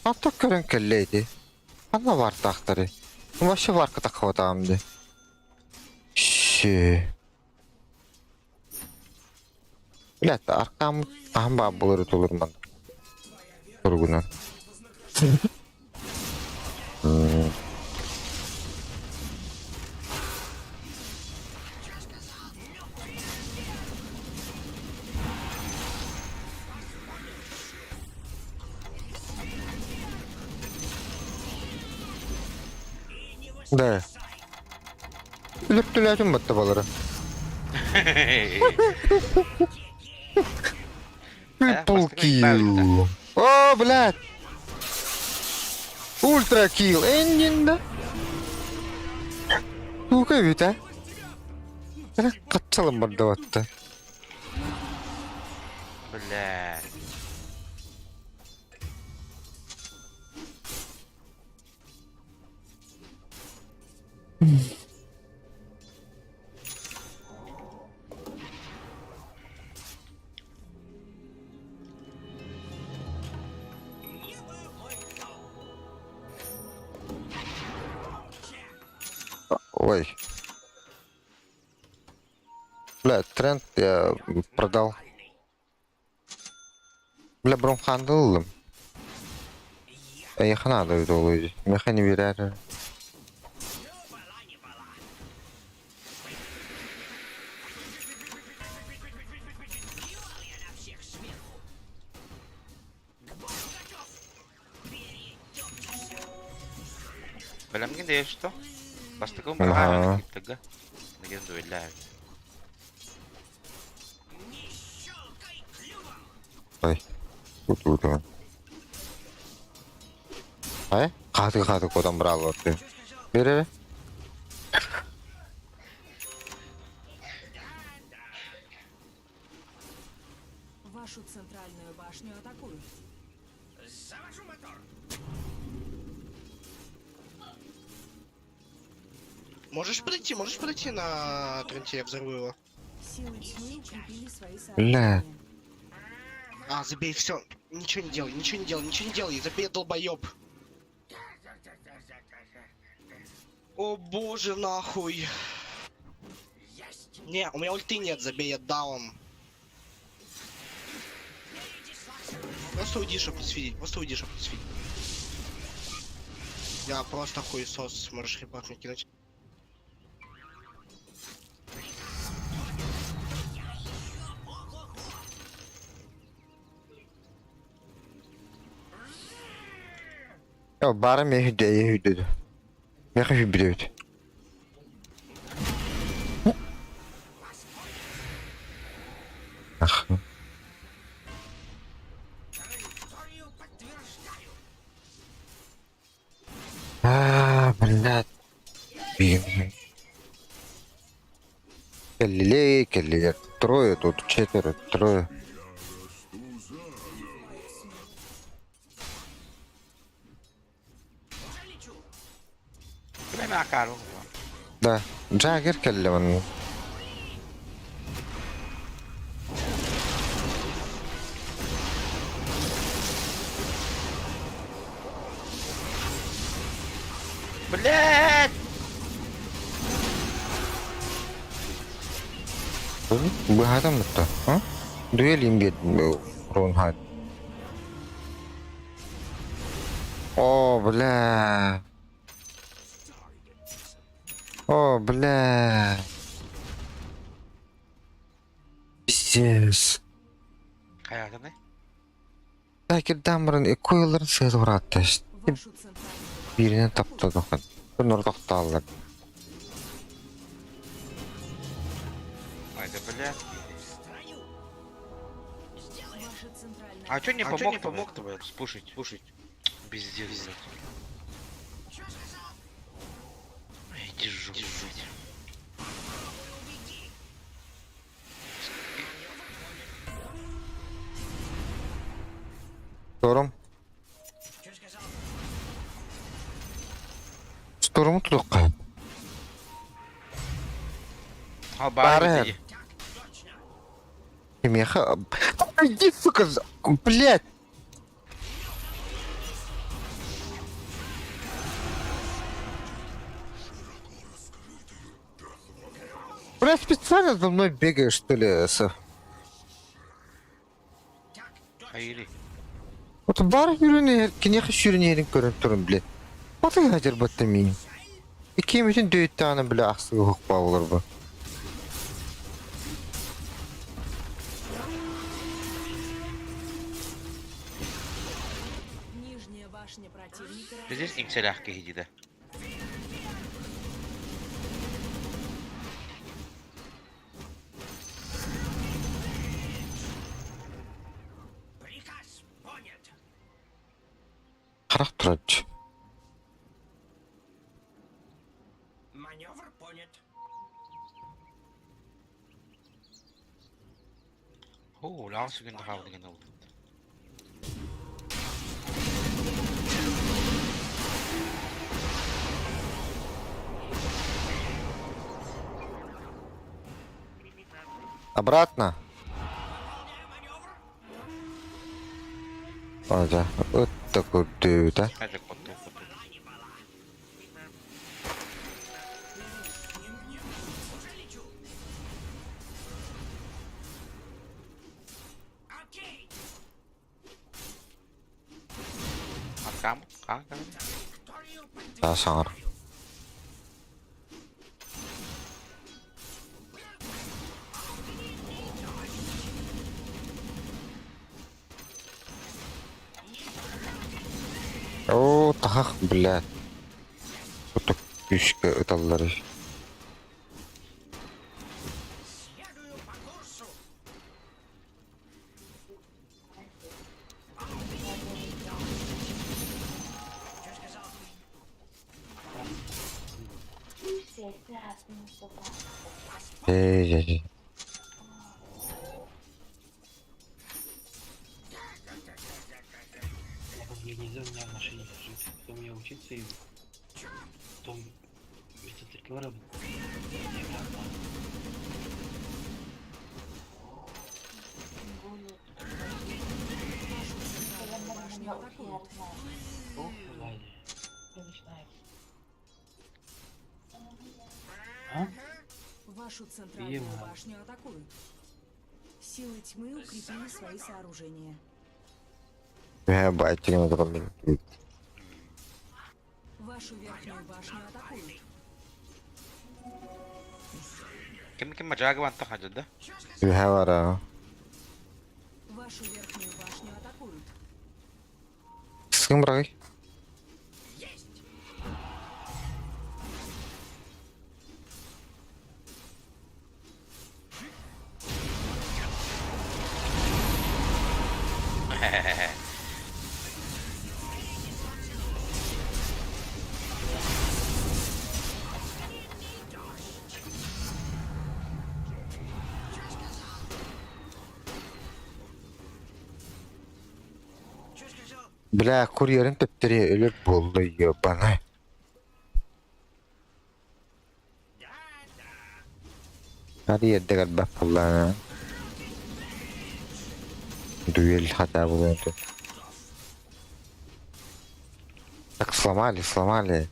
Ата көрөн келлейди. Анна бар тахтары. Вообще варка такхватамды. Ши. Блядь, аркам ахба булыр тулурман. Тургунан. Да. Өлөртөлөөтүм батта балары. Triple kill. О, блядь. Ультра килл. Эннин да. Тука эбит, а? Хатчалым барда батта. Бля. Ой. Бля, тренд я продал. Бля, бромханды ыллым. Эйиэхэ наада эбит ол Миэхэ не биэрээр. Бэлэмҥин да что? Бастакы Аһаа. баҕа Неген дуэллээ. Ой. Тут-тут. Ай, хааты-хааты куотан бырааллар. Бер эрэ. Вашу центральную башню атакуют. Завожу мотор. Можешь подойти на Тренте, я взорву его. Силы тьмы укрепили свои Бля. сооружения. А, забей, все. Ничего не делай, ничего не делай, ничего не делай. Забей, долбоеб. О боже, нахуй. Не, у меня ульты нет, забей, я даун. Просто уйди, чтоб не сфидить, просто уйди, чтоб не сфидить. Я просто хуесос, можешь репорт мне кинуть. Я бары мехи де Мехи билет. Ах. Траекторию подтверждаю. А, блядь. Блин. Кэллилей, кэллилэр. Трое тут, четверо, трое. Ким эмэ акаарыл Да. Джаггер кэллэ манна. Блядь! Быһаатам бутта. А? Дуэль имбет Рунхат. О, бля. О, бля. Пиздец. Хайатыный? Такирдан бұрын койларын сыйып бұратты. Вашу центральную Birine таптады. Бұны тоқталды. Ай, да блядь. Ваша центральная А чё не А чё помог не помог-то, блядь? Спушить, спушить. Пиздец, блядь. Ай, иди в жопу, блядь. Storm. Storm'u tutuk. Ал бары Бары. бит Меха. Иди, сука, блядь. Бля, специально за мной бегаешь, что ли, Сев? Хайри. Вот бар yürüne, кинеха сүүрүнэрин көрөн турун, блядь. Баты хажар батта мин. Иккиэмитин дөйүттэҕинэ, бля, ахсыга уһукпаа буолар бу. Нижняя башня противника Пиздец иҥсэлээх киһи дии да. Харах турар дии. Маневр понят. Оо, лаҕа сүгүн да хаалды гына ылбыт. Обратно. Ага, вот такой да. Хадьа котту котту. Окей. Аркам, хаан Да, саҥар. Оо, таһах, блядь. Кутук күүскэ ыталлар. Следую по курсу. Эй, эй, эй. Я как я нельзя, у меня в машине лежит. Потом я учиться и потом вместо 3 килограмма. Вашу центральную башню атакуют. Ох, Влади. А? Вашу центральную Ема. башню атакуют. Силы тьмы укрепили свои сооружения. Үһэ баайтыгын отырон. Вашу верхнюю башню атакуют. Ким ким мадьага ванта хадьа да? Үһэ бара. Вашу верхнюю башню атакуют. Сыгын бырагый. Бля, курьерин төптери өлөр буолла ебана. Hadi yerde galiba kullanın. Дуэль хотя бы эту. Так сломали, сломали.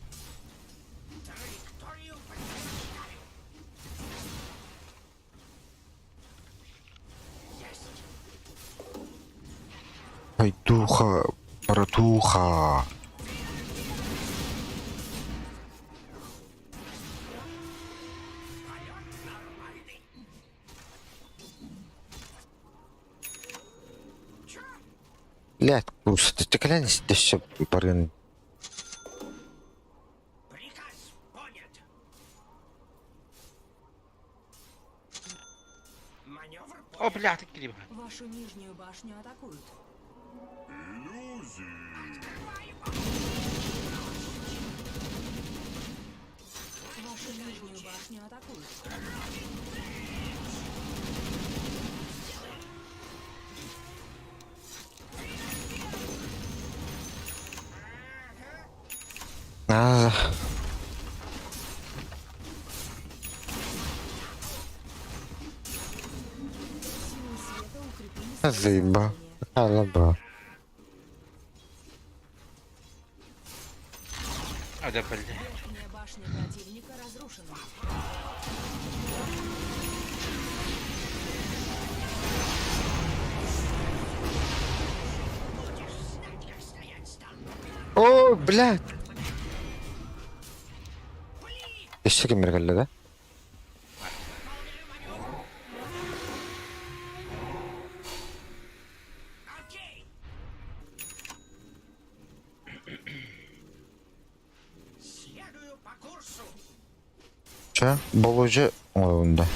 Ай, духа, братуха. Блядь, курс, ты клянешь, ты все, блин. Приказ понят. Маневр О, бля, ты кириба. Вашу нижнюю башню атакуют. Вашу нижнюю башню атакуют. А, Силы света укрепили свои заеба. сооружения. Алаба. А, да, бля. Верхняя башня противника разрушена. О, блядь. Өссө киммэр кэллэ да? Окей. Следую по курсу. Чэ, болужу оҥоһунна.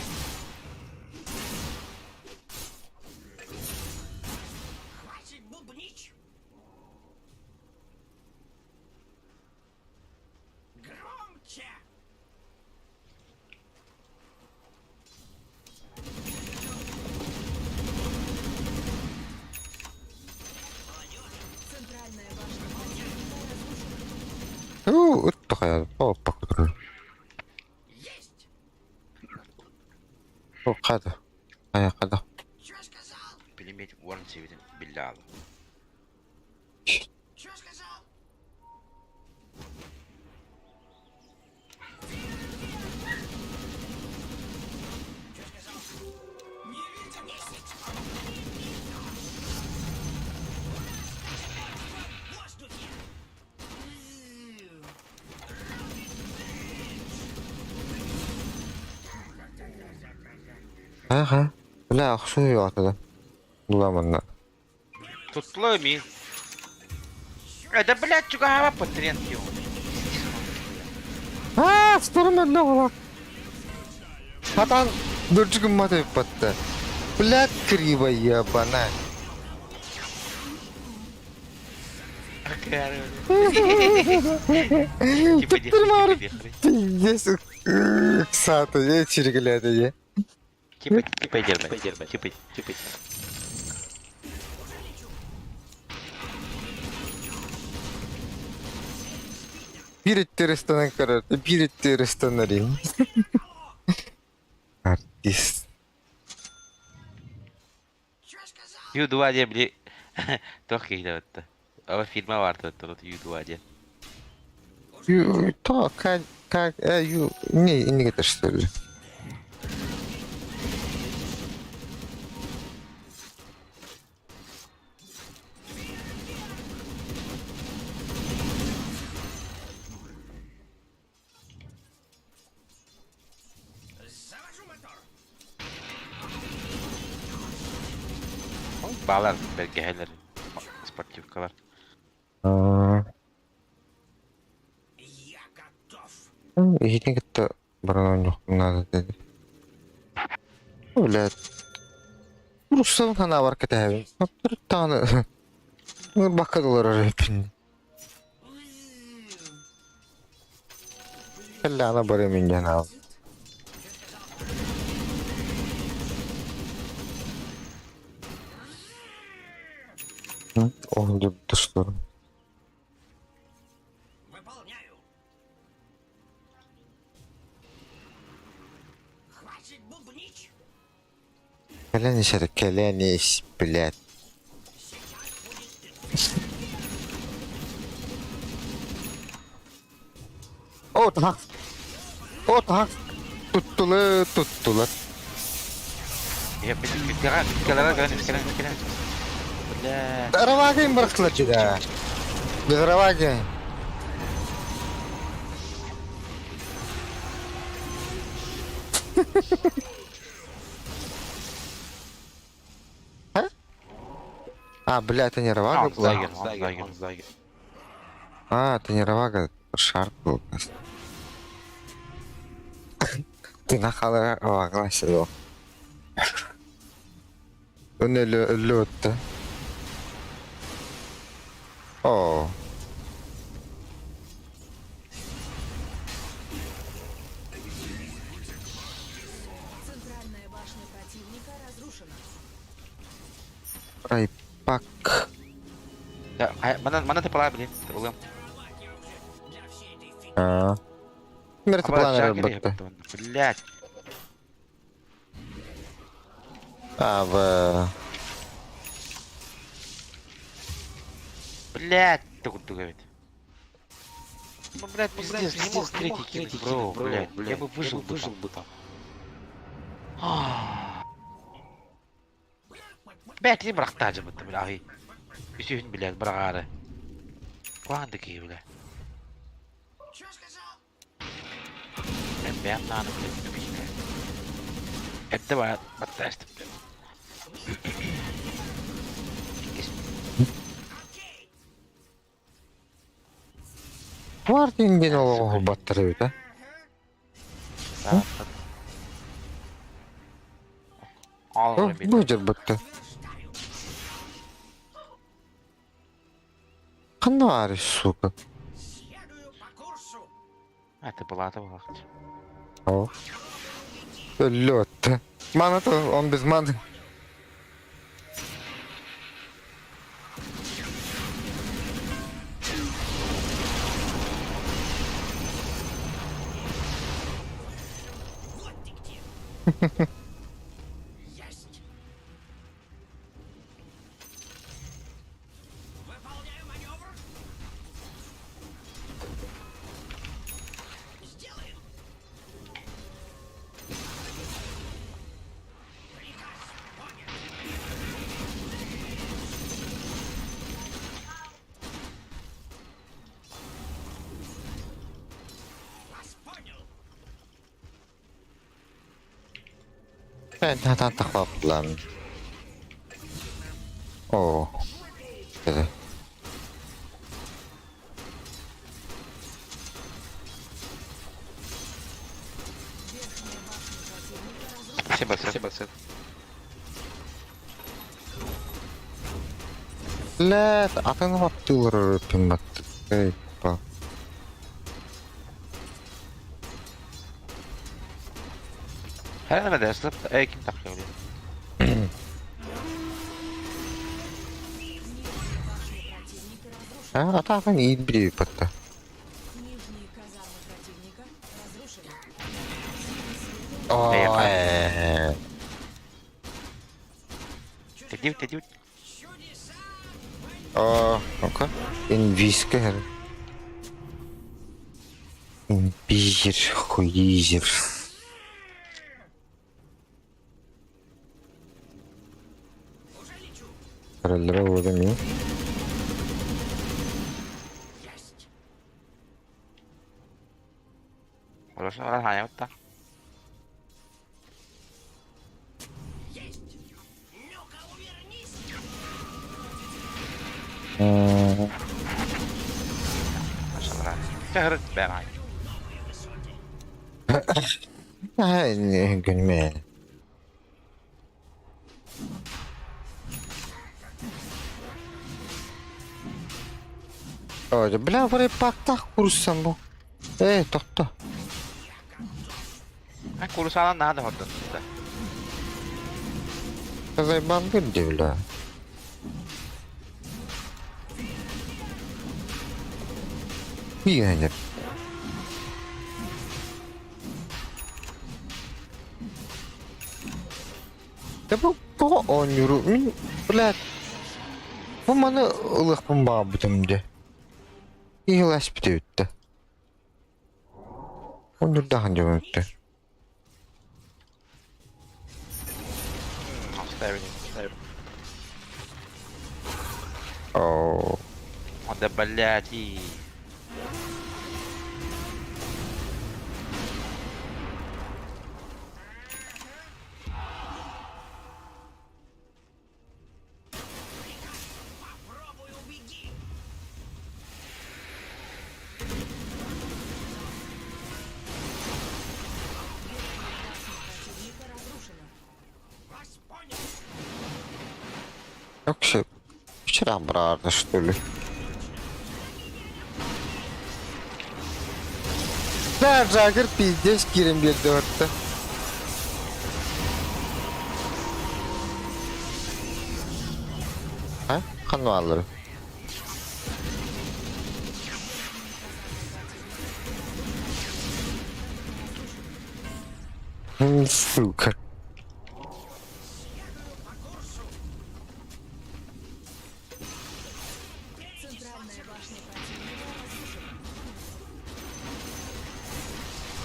Хватит бубнить. Ыт хайа, Хата. Хайа хата. Пулемет уоран сиэбитин биллэ аалы. Хайа хайа. Бля, охсуу атыда. Буламанна. Туттула ми. Это, блядь, чугаһаба патрент его. Аа, сторон өллө оҕолор. Хатан бөрчү гыммат эппатта. Блядь, криво ебана. Туттурмаар. Пиздец. Сааты, е чиргиледи е. Типа, типа, дербе, типа, типа. Биир өттө көрөр, биир өттө ыстанар. Артист. Ю-2 диэн били туох киһитэ бытта. Ама фильма баар тут Ю-2 диэн. Ю, то, как, как, ю, не, не это что ли? Баалар бэргэһэлэр спортивкалар. Иһитин кытта баран ойнуохпун наада деді. Блядь. Руссабын ханаабар кэтэһэбин. Тааны бакка доллар эппин. Кэллэҕинэ барыам инньэ анаабын. Оһун дурдустур. Выполняю. Хватит бубнить. Кэлэн исэр, кэлэн ис, блядь. О, так. О, так. Туттулар, туттулар. Я кэлэн кэлэн кэлэн кэлэн. Бля. Равагин бырахтылар дьида. Без раваги. А? А, бля, это не Равага была? Загер, загер. А, это не Равага, Шарк был. Ты нахала Равага сидел. Өлі өтті. О. Центральная башня противника разрушена. Райпак. Да, мана мана ты пала, блин. Улым. А. Мертвопланер бытты. Блять. А, в... Блять, ты говорит. Ну, блядь, пиздец, не мог третий кинуть, бро, блядь, я бы выжил, выжил бы там. Блядь, не брахтаджа бы бля, ай. Үсүһүн, блядь, бырагары. Куандыки, бля. Бэм наны, блядь, блядь. Это ба, баттаст, блядь. Мартин ден ол баттыры бит, а? Бу жер бытты. Қандай сука? А, ты была, ты была. О. Лед. Мана то он без маны. Есть! Выполняю маневр. Сделаем. Приказ понят. Вас понял. Тахлаплан. Оо. Это. Спасибо, спасибо, сэр. Блядь, атын баттыылар өрүттүн Эй, па. Her ne dersin? E kim takıyor diye. А, атын иит батта. Нижние казармы противника разрушены. Ой. Тедив, тедив. О, ну-ка. Инвискер. Импизер, хуизер. Роллер Orası var hayatta. Есть! Ну-ка, увернись! Maşallah. Çağırın ben ay. Күнмэ. Ой, бля, вроде пактах курсам бу. Эй, тохто. Ha kurusalan daha da hodun. Зайбан где, бля. Пионер. Да бу тоҕо оонньууру мин блядь бу маны ылыахпын баҕарбытым дии. Иһилэспит эбит Оонньуурдаах дьон эбиттэр. Оо. Да блядь и. Попробуй убеги! Противника разрушена. Вас понял! Вообще, вчера брали, что ли? Да, Джаггер пиздец кирем берді өртті. А? Қан алыр. Сука. Центральная башня противника разрушена.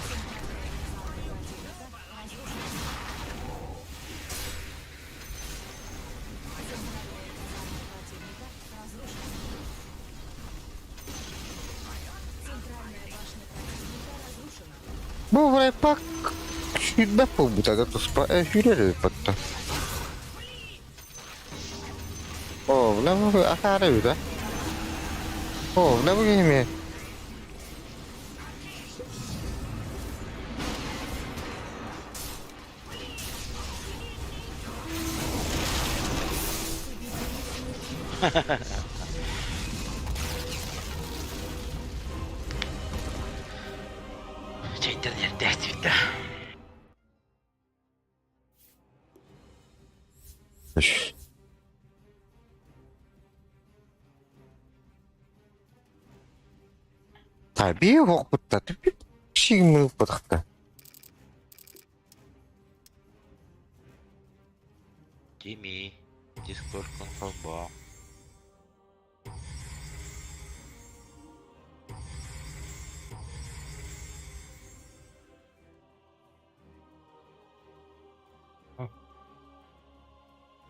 Центральная казарма противника разрушена. Центральная казарма противника разрушена. Центральная башня противника разрушена. Бу врайпак сүүрбэт буолбута да туспа сүүрэр эбит Оо, бля бу атаара эбит а. Оо, бля бу киһи Çektir ders bitti. Tabii hokputta. Сигмил пытахта. Тими, Дискордкун холбоо.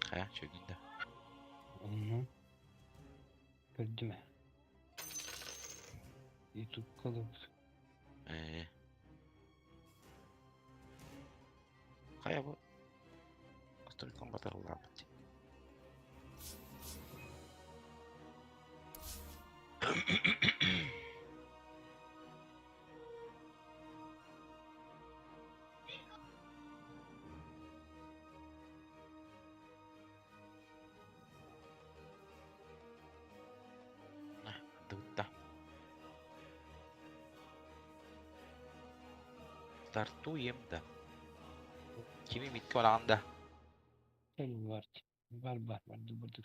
Хайа, чөгүн да. Угу. Көрдүм ээ. Ютубка ылбыт. Ээ. Хайа бу? Островком батарыллаабыт. Дыбытта. Стартуем да. Кими митке бараҕын да? Бар, бар, бар, бар, дубурдук.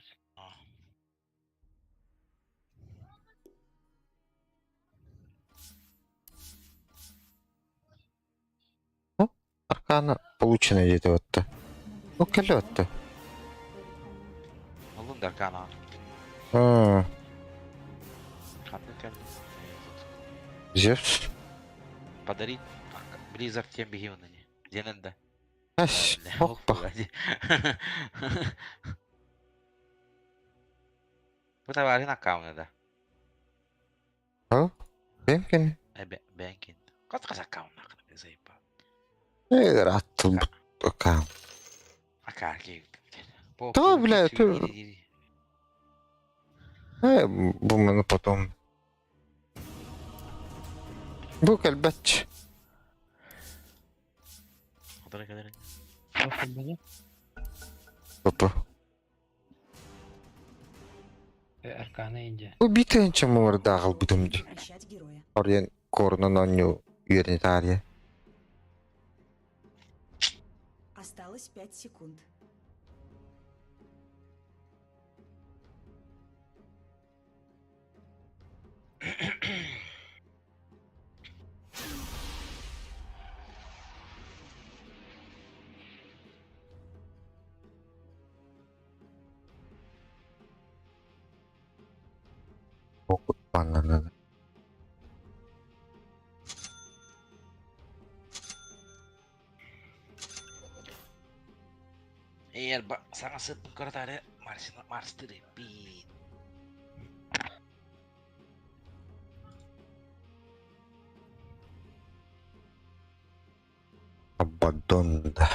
Аркана получено где-то вот-то. Ну, кэллэ Ыллын да Аркана. А, Ханна кэлли? Зевс. Подарить Blizzard тем бигивнани. Денен да. Ась, опа. Бу табарын аккаунта да. А? Бэмкин. Бэнкин. Кот хас аккаунт аккаунт заебал. Аттым аккаунт. Акарки. Да, бля, ты... Бу маны потом. Бу кэлбэт. Опа. Аркана Индия. Бу биитэн чаммардааҕал бутум ди. Прощать героя. Орен корнан онню үөрэнитаария. Осталось 5 секунд. Баннана. Эр ба саҥа сыппын көрөтаары Марсина Марстыры бит. Абадон да.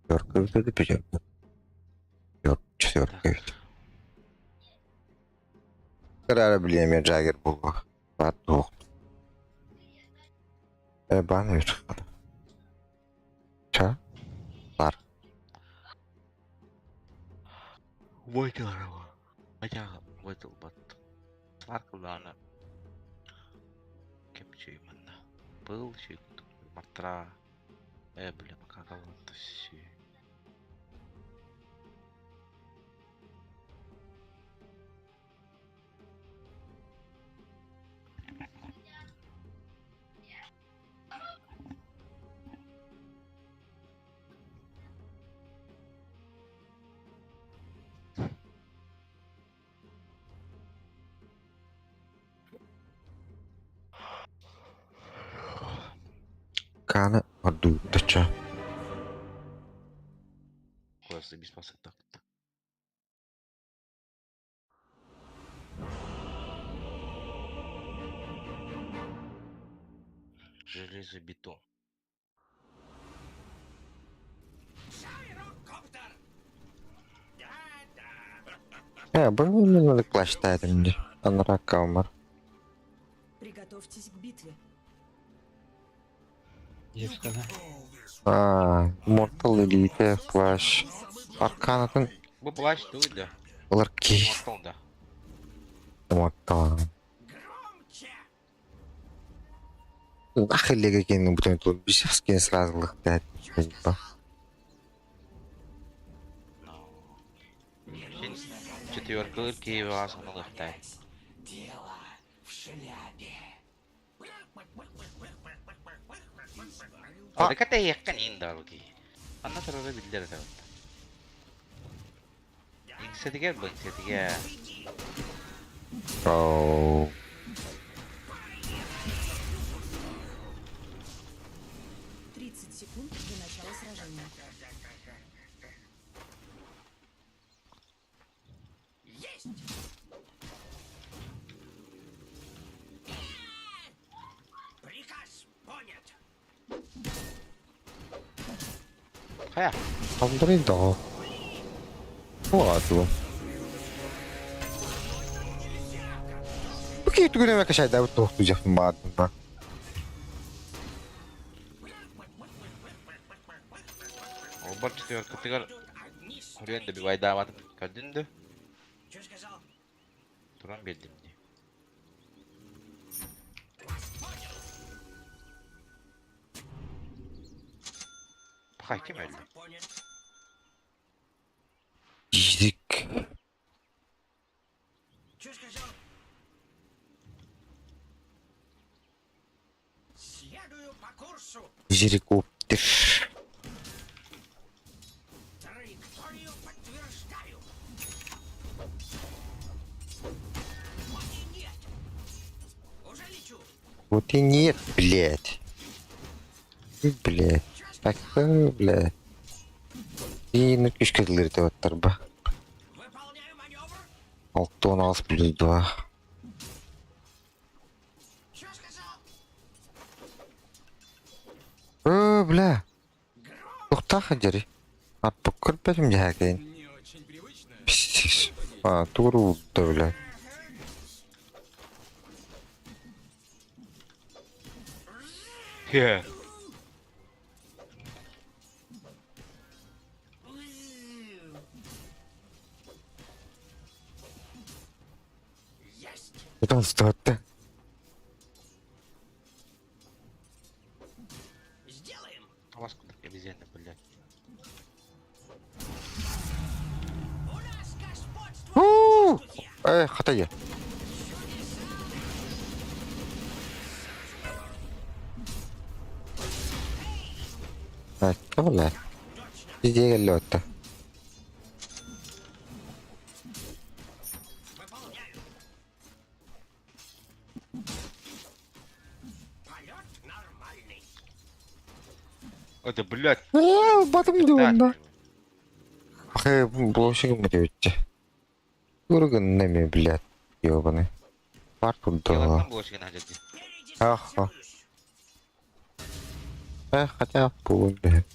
Пятерка это пятерка. Четверка ведь. Карара блин, Джаггер был. Батух. Бан ведь. Ча? Бар. Вайтыл арава. Хотя вайтыл бат. Сваркалана. Кепчей манна. Был чей мартра. Бля, макакаланта все. Кана аду тача. Куда без так. Железобетон. Боже мне надо клатч тайтым Анара Калмар. Приготовьтесь к битве. Зевс А, Mortal Elite, Flash. Арканатын Бу плащ туй да. Ларки. Mortal да. Mortal. Нахер лега бутон тут бисевский сразу лыхтает. Четверка Киева лыхтай. Дело в шляпе. Адыка тэйиэххин иин даҕалы киһи. Анна турара биллэр этэ батта. Иҥсэтигэр бу иҥсэтигэр. Оу. 30 секунд до начала сражения. Есть! Приказ понят. Хайа? Андрей да. Ладно. Окей, тугу эмэ кашайдаабыт туохтуйдьахпын баҕардым ба. Олбор четверкатыгар Хурен добивайдаабатын көрдүн да? Туран биэрдим дии. Пахай ким өлдө? Жирик. Что сказал? Следую по курсу. Жирикоптер. Траекторию подтверждаю. Вот и нет. Уже лечу. Вот и нет, блядь. И, блядь. Так, блядь. И на күшкәлер деп аттар ба. Выполняю маневр. 6 плюс 2. Что сказал? Ö, бля. Тухтаха дери. Аппы көрбөтүм дьэһэкэйин. Не очень привычно. Пиздец. А, туру да, бля. Хе. Есть. Это он стоит. Сделаем. А вас куда обезьяна, блядь. У нас господство в У! воздухе. Э, хатая. Так, бля. Везде лёта. Выполняю. Полет нормальный. Это, блядь. Э, батым Да. диванда. Ахы, блошик мөрөтче. Көргөннеме, блядь, ёбаный. Бар турда. Ялаттан булашыгын хадьды. Ах. Э, хотя бу, блядь.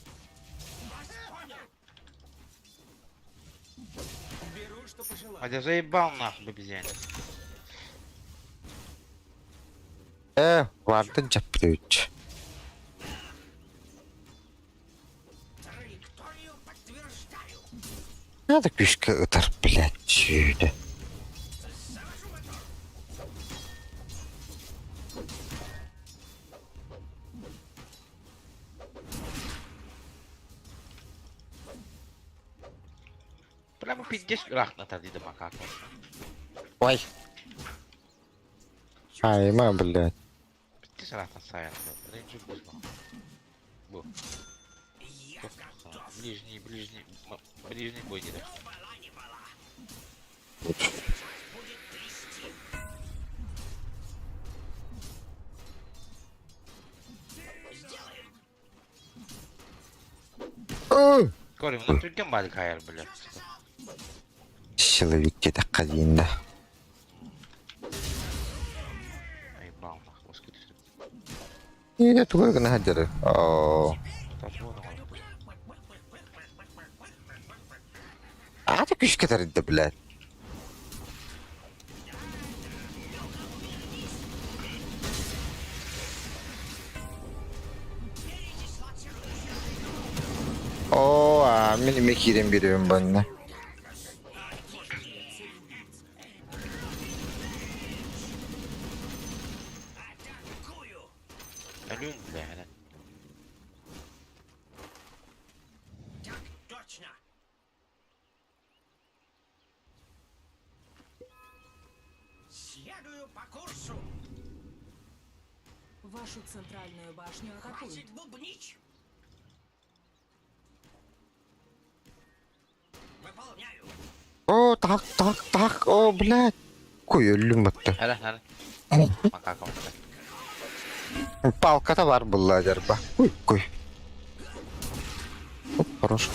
Беру, что пожелаю. А я заебал нахуй обезьяна. Э, бардын жапты. Траекторию подтверждаю. Надо күшкә ытар, блядь, чүйді. Завожу мотор. Прямо пиздец рахната диде макака. Ой. Айма, блядь. Пиздец рахна сайын. Рейнджер бузма. Бу. Я готов. Ближний, ближний, ближний бой диде. Ну, была не была. Сейчас будет трясти. Сделаем. Көрүм, ну түрген бalik хайар, блядь. Силовик где-то кадинда. Айбал нахуй, оскы түсіріп. Не, тугай гына хаджары. О. А ты күшкә тарыды, блядь. О, а мен мекирен беремін банна. Атакую. Алюн, бля, это. Так точно. Следую по курсу. Вашу центральную башню атакуют. Хватит бубнить. О, так, так, так, о, блядь. Кой өллүм батта. Хара, хара. Макака батта. Палката бар булла жарба. Ой, кой. Оп, хорош.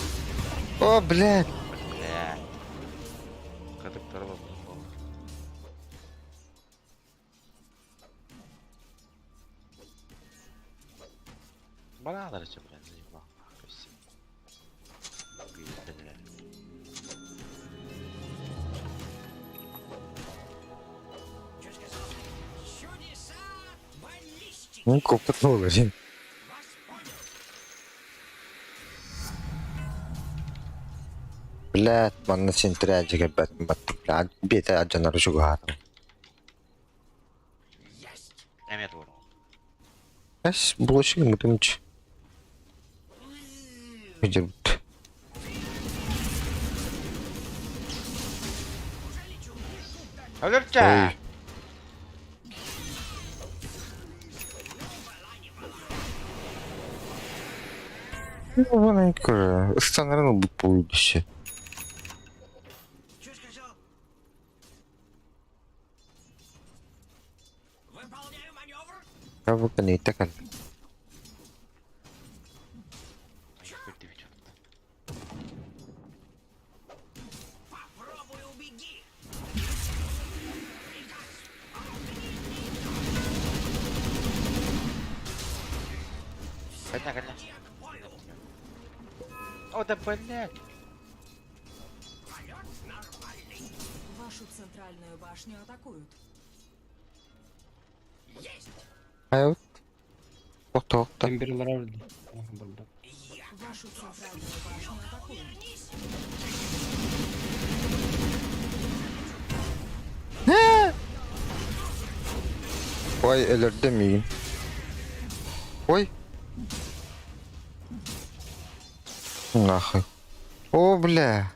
О, блядь. Блядь. Катыктары бар. Балалар че, блядь, заебал. Ну, копытнула, жин. Блядь, манна син тряджиге бэт бат. Блядь, бете аджанар жугаатым. Эмет буолуҥ. Эс, булочки мутумч. Видит. Өлөрчө! Ой. Ну, Ыстанарын ылбыт буолуйдуще. Кабыкын ийтэ кэл. Кэллэ, кэллэ. О, да блядь! Вашу центральную башню атакуют. Айот. Охто-охто. Темберлар өлдү. Болды. Вашу центральную башню атакуют. Ой, өлөрдө миигин. Ой. Нахуй. О, бля.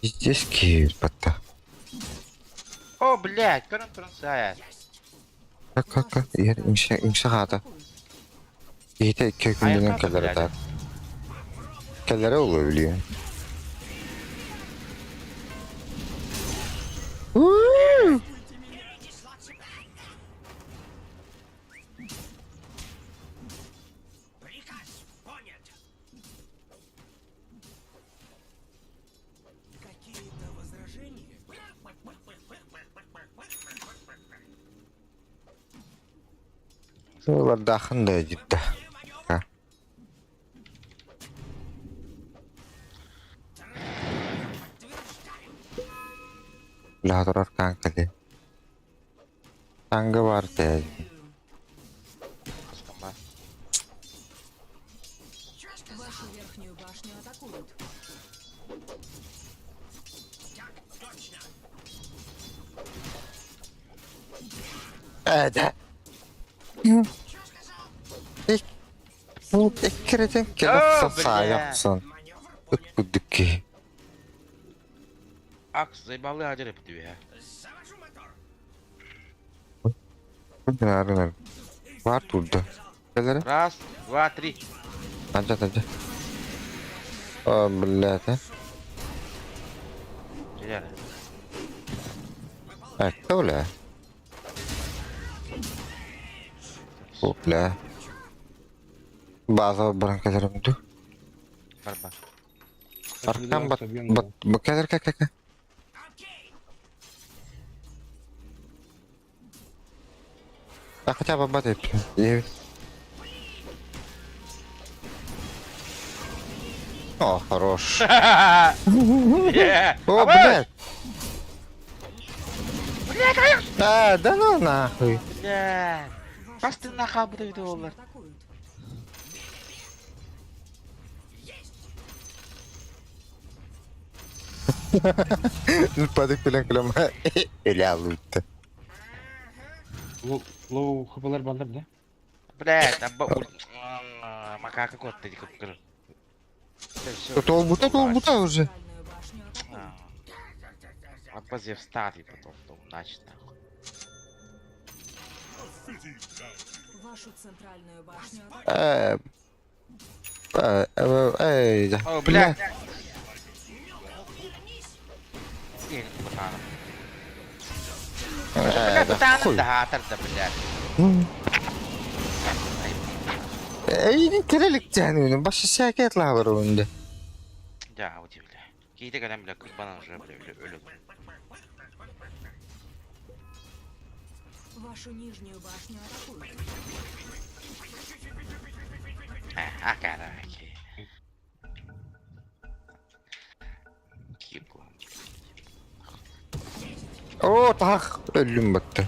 Здесь киирбатта. О, блядь, көрөн туран саайар. Как-как? Иһэр иҥсэ иҥсэ хаата. Киһитэ икки күнүнэн кэлэр этэ. Кэлэрэ олуо билигин. Ылардаахын да дьиттэ. Лаһа турар каан кэлиэ. Таҥга баар тээ. Вашу верхнюю башню атакуют. Ээ да. Бу эккирэтэн кэлэ саайахсын. Ыт курдук киһи. Акс, заебалы адыр эптибе. Гынар Бар турда. Кэлэрэ. Раз, два, три. Анча анча. О, блядь, а. Реально. Это бля. О, бля. База баран кэлэрим ду. Бар бар. Аркан бат бат кэлэр кэ кэ кэ. А хотя бы бат эп. О, хорош. О, блядь. А, да ну нахуй. Блядь. Бас ты нахуй буду доллар. Атакуют. Падык билен күлөм. Эле алыпты. Лоу хплар балдар да? Блядь, абба макака кот ты көр. Толбута, толбута уже. Центральную башню атакуют. Абба зевстати потом, потом, значит, нахуй. Вашу центральную башню атакуют. Эй, О, бля. блядь. Ин кутаана. Бля, кутаана Хуй. да хаатар да, блядь. Эйин кирелик тяну, башы сәкет лавр өнде. Да, вот бля. Кейде кэлэн бля, кырбанан уже бля, өлө. Вашу нижнюю башню атакуют. А, караки. Киплан. О, так, өлүм батты.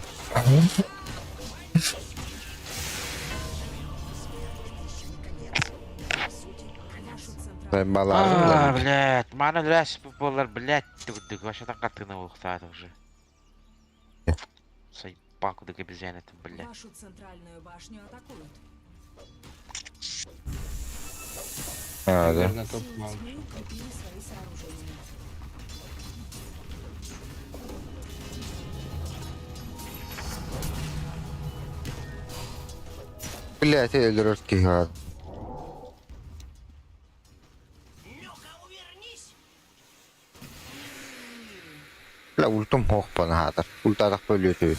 Вашу центральную А, Балар. блядь, мана ляс болар, блядь, тугдык, вообще так картина ухтат уже. Сайпаку дык обезьяны это, блядь. Вашу центральную башню атакуют. А, да. Наверное, топ Силы мал. тьмы укрепили свои сооружения. Блядь, өлөрөр киһи. Ну-ка, увернись! Бля, ультум хоқпан хатар. Ультадақ бөлөтү.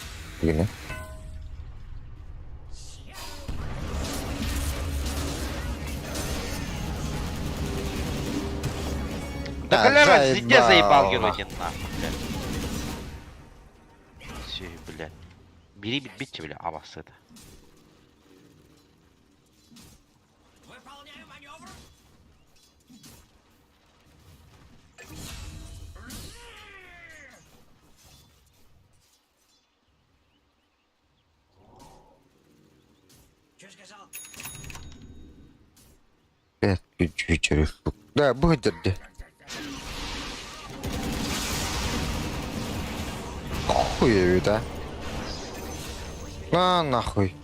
Гине. Да, бля, везде заебал заебал. герой нахуй, блядь. Все, блядь. Бери, бить, бля, а вас это. Выполняю маневр! Че сказал? Блядь, күчү Да, бу дерде. Хуй да. На нахуй.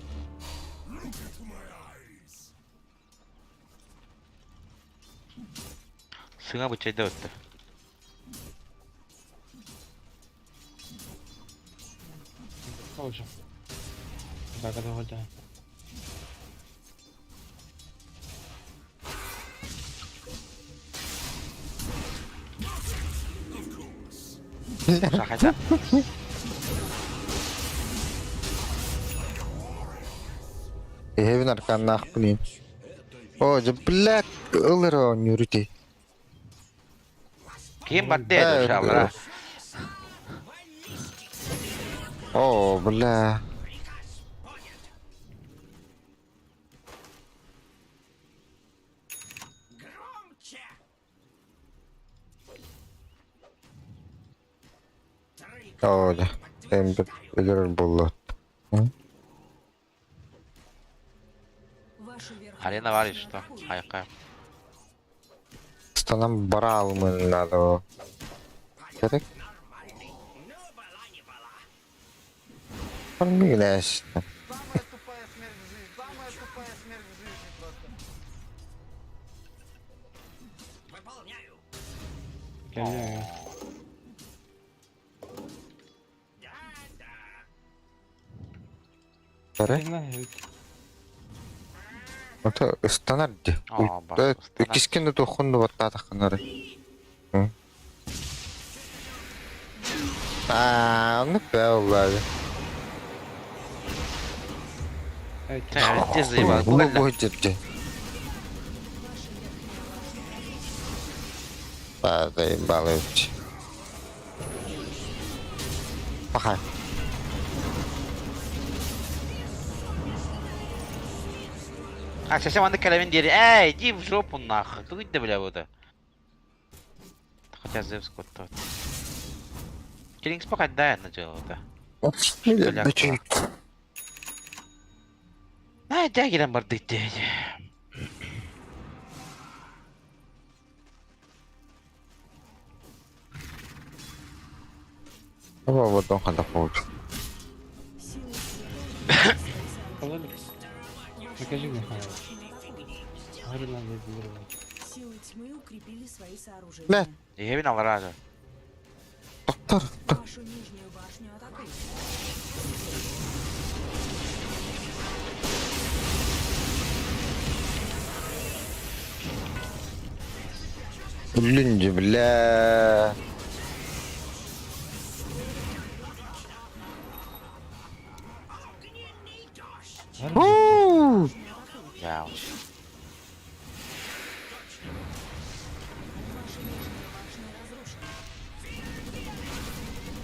Сына бы чай дает-то. Тоже. Да, когда вода. Хотя. Эвин аркан нахуй. О, да, блядь, ылыр нюрити. Ким бардет уже, бра. О, бля. Громче! О, да. Эм, өлөрөр боллот. Вашу верхнюю Арена варит башню что? атакуют. Айка. Станам барал мы надо. Керек? Нормальный. Ну, была не была. Фармилась. Самая тупая смерть в жизни. Самая тупая смерть в жизни просто. Выполняю. Бля, Да-да. Бары? не знаю. Ото станарди. О, бас, станард. Кискин тухунду баттатахнары. Аа, ну бәлләде. Ты заебал. Бу бу дерде. Ба, заебал. Пахай. А, сейчас я калавин дери. Эй, иди в жопу нахуй. Ты да, бля, вот. Хотя Зевс кот тот. Киллинг спокойно, да, на дело, да. Бля, А, дягилем барды дядя. О, вот он хада получил. Силы тьмы укрепили свои сооружения. Покажи мне файл. Говорю, надо взорвать. Силы тьмы укрепили свои сооружения. Бля. Я винал рада. Доктор, Вашу нижнюю башню атакуют. Блин, бля. Уу! Да уж.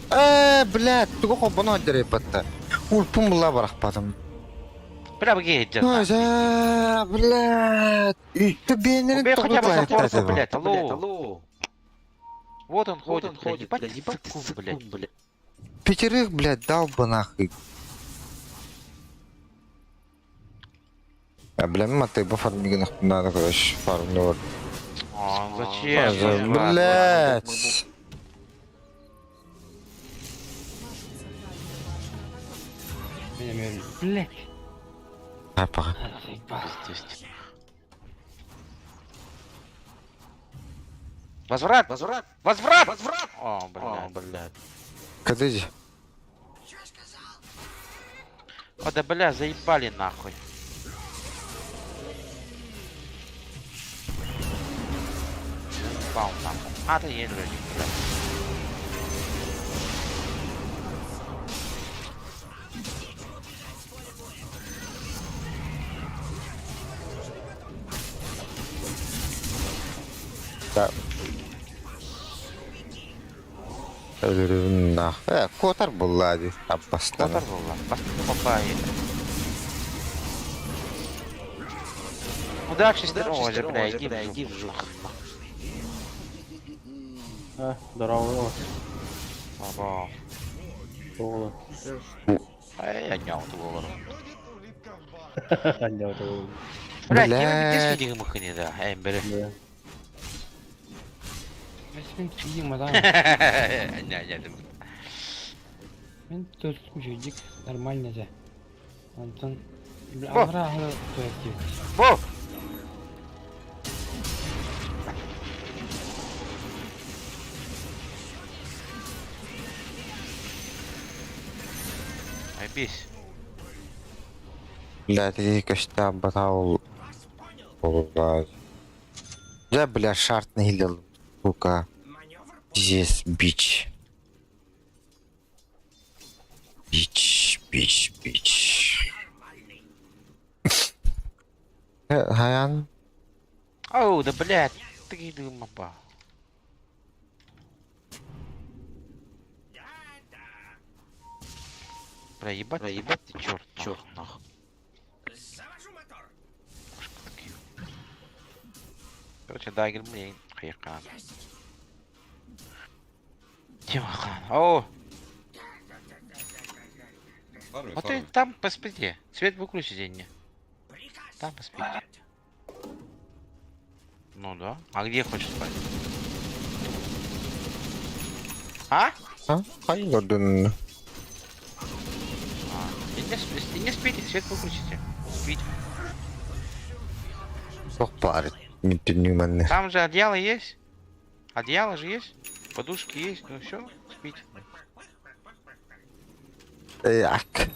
Э, блядь, тугу холбоно дерепатта. Ульпун була барахпатым. Бля, беги, Ой, блядь. Ты бенерин Убей хотя бы тоҕо саппорта, тайта блядь, алло. Вот он ходит, блядь, ебать, ебать, блядь, блядь. Пятерых, блядь, дал бы нахуй. А, бля, ну ты бы фармить надо, короче, фармлю. А, зачем? Блядь. Блять. А, пока. Пиздец. Возврат! Возврат! Возврат! Возврат! О, блядь. блядь. Кадызи. О, да бля, заебали нахуй. Заебал нахуй. А, ты едешь, блядь. Да. Нах. Э, котар була ди. Аббастан. Котар була. Бастан попай. Удачи, здорово, бля, иди в жопу. А, здорово. Баба. Соло. Ай, я не вот говорю. Не, вот это. Бля, Блядь. не махни, да. Эй, бери. Да. Не, не, не. Мен тут үчүгдик нормально же. Онтон Бо. алра тоек Бо! Айбись. Блядь, иди кашта батал. Блядь. Я, бля, шарт нахилил, сука. Здесь бич. Бич, бич, бич. Э, Хаян. Оу, да блядь, ты думаба. Бля, ебать, бля, ебать ты черт, черт, нахуй. Завожу мотор. Короче, дагер мне хайкан. Тимахан. О! Вот ты там поспите. Свет выключите не. Там поспите. Ну да. А где хочешь спать? А? А? Хай гордон. А, и не, сп- и не спите, свет выключите. Спите. Ох, парень. Не ты Там же одеяло есть. Одеяло же есть. Подушки есть. Ну все, спите. Як.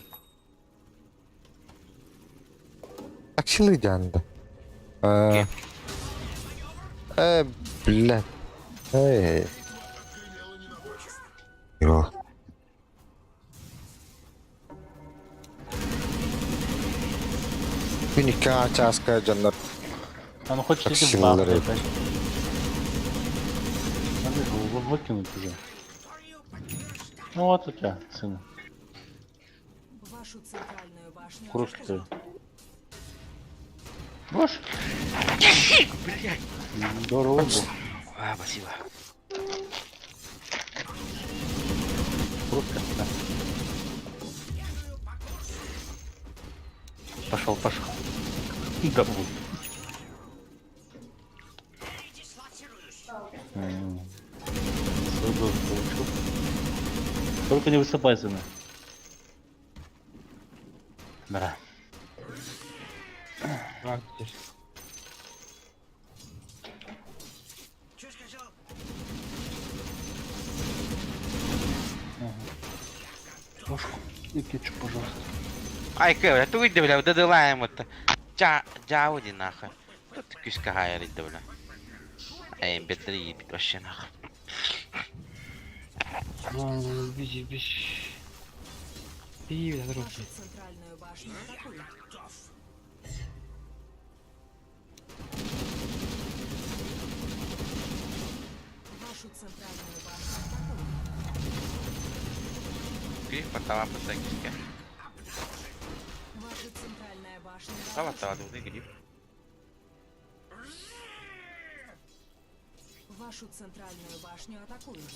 Таксилы жанды. Э, э, блядь. Эй. Йо. Күнікке часка жандар. А ну хочешь Так иди в бар силы. опять. Надо его выкинуть уже. Ну вот у тебя, сын. Вашу центральную башню Кружки твои. Будешь? Блядь. Здорово был. А, спасибо. Кружка, да. Пошел, пошел. Да будет. М. Свою дозу получил. Только не высыпай, сына. Да. Что сказал? Ложку и кетчуп, пожалуйста. Ай, бля, ты выйди, бля, додылаем это. Джа, джауди нахуй. Тут кишка хайрит, бля. Эмбердери ииппит вообще нах. Ну, бежи, бежи. И, Вашу центральную башню атакуют. Вашу центральную башню атакуют. Гриф подталапы сакиске. Ваша центральная башня Сава разрушена. талады гриф. Вашу центральную башню атакуют.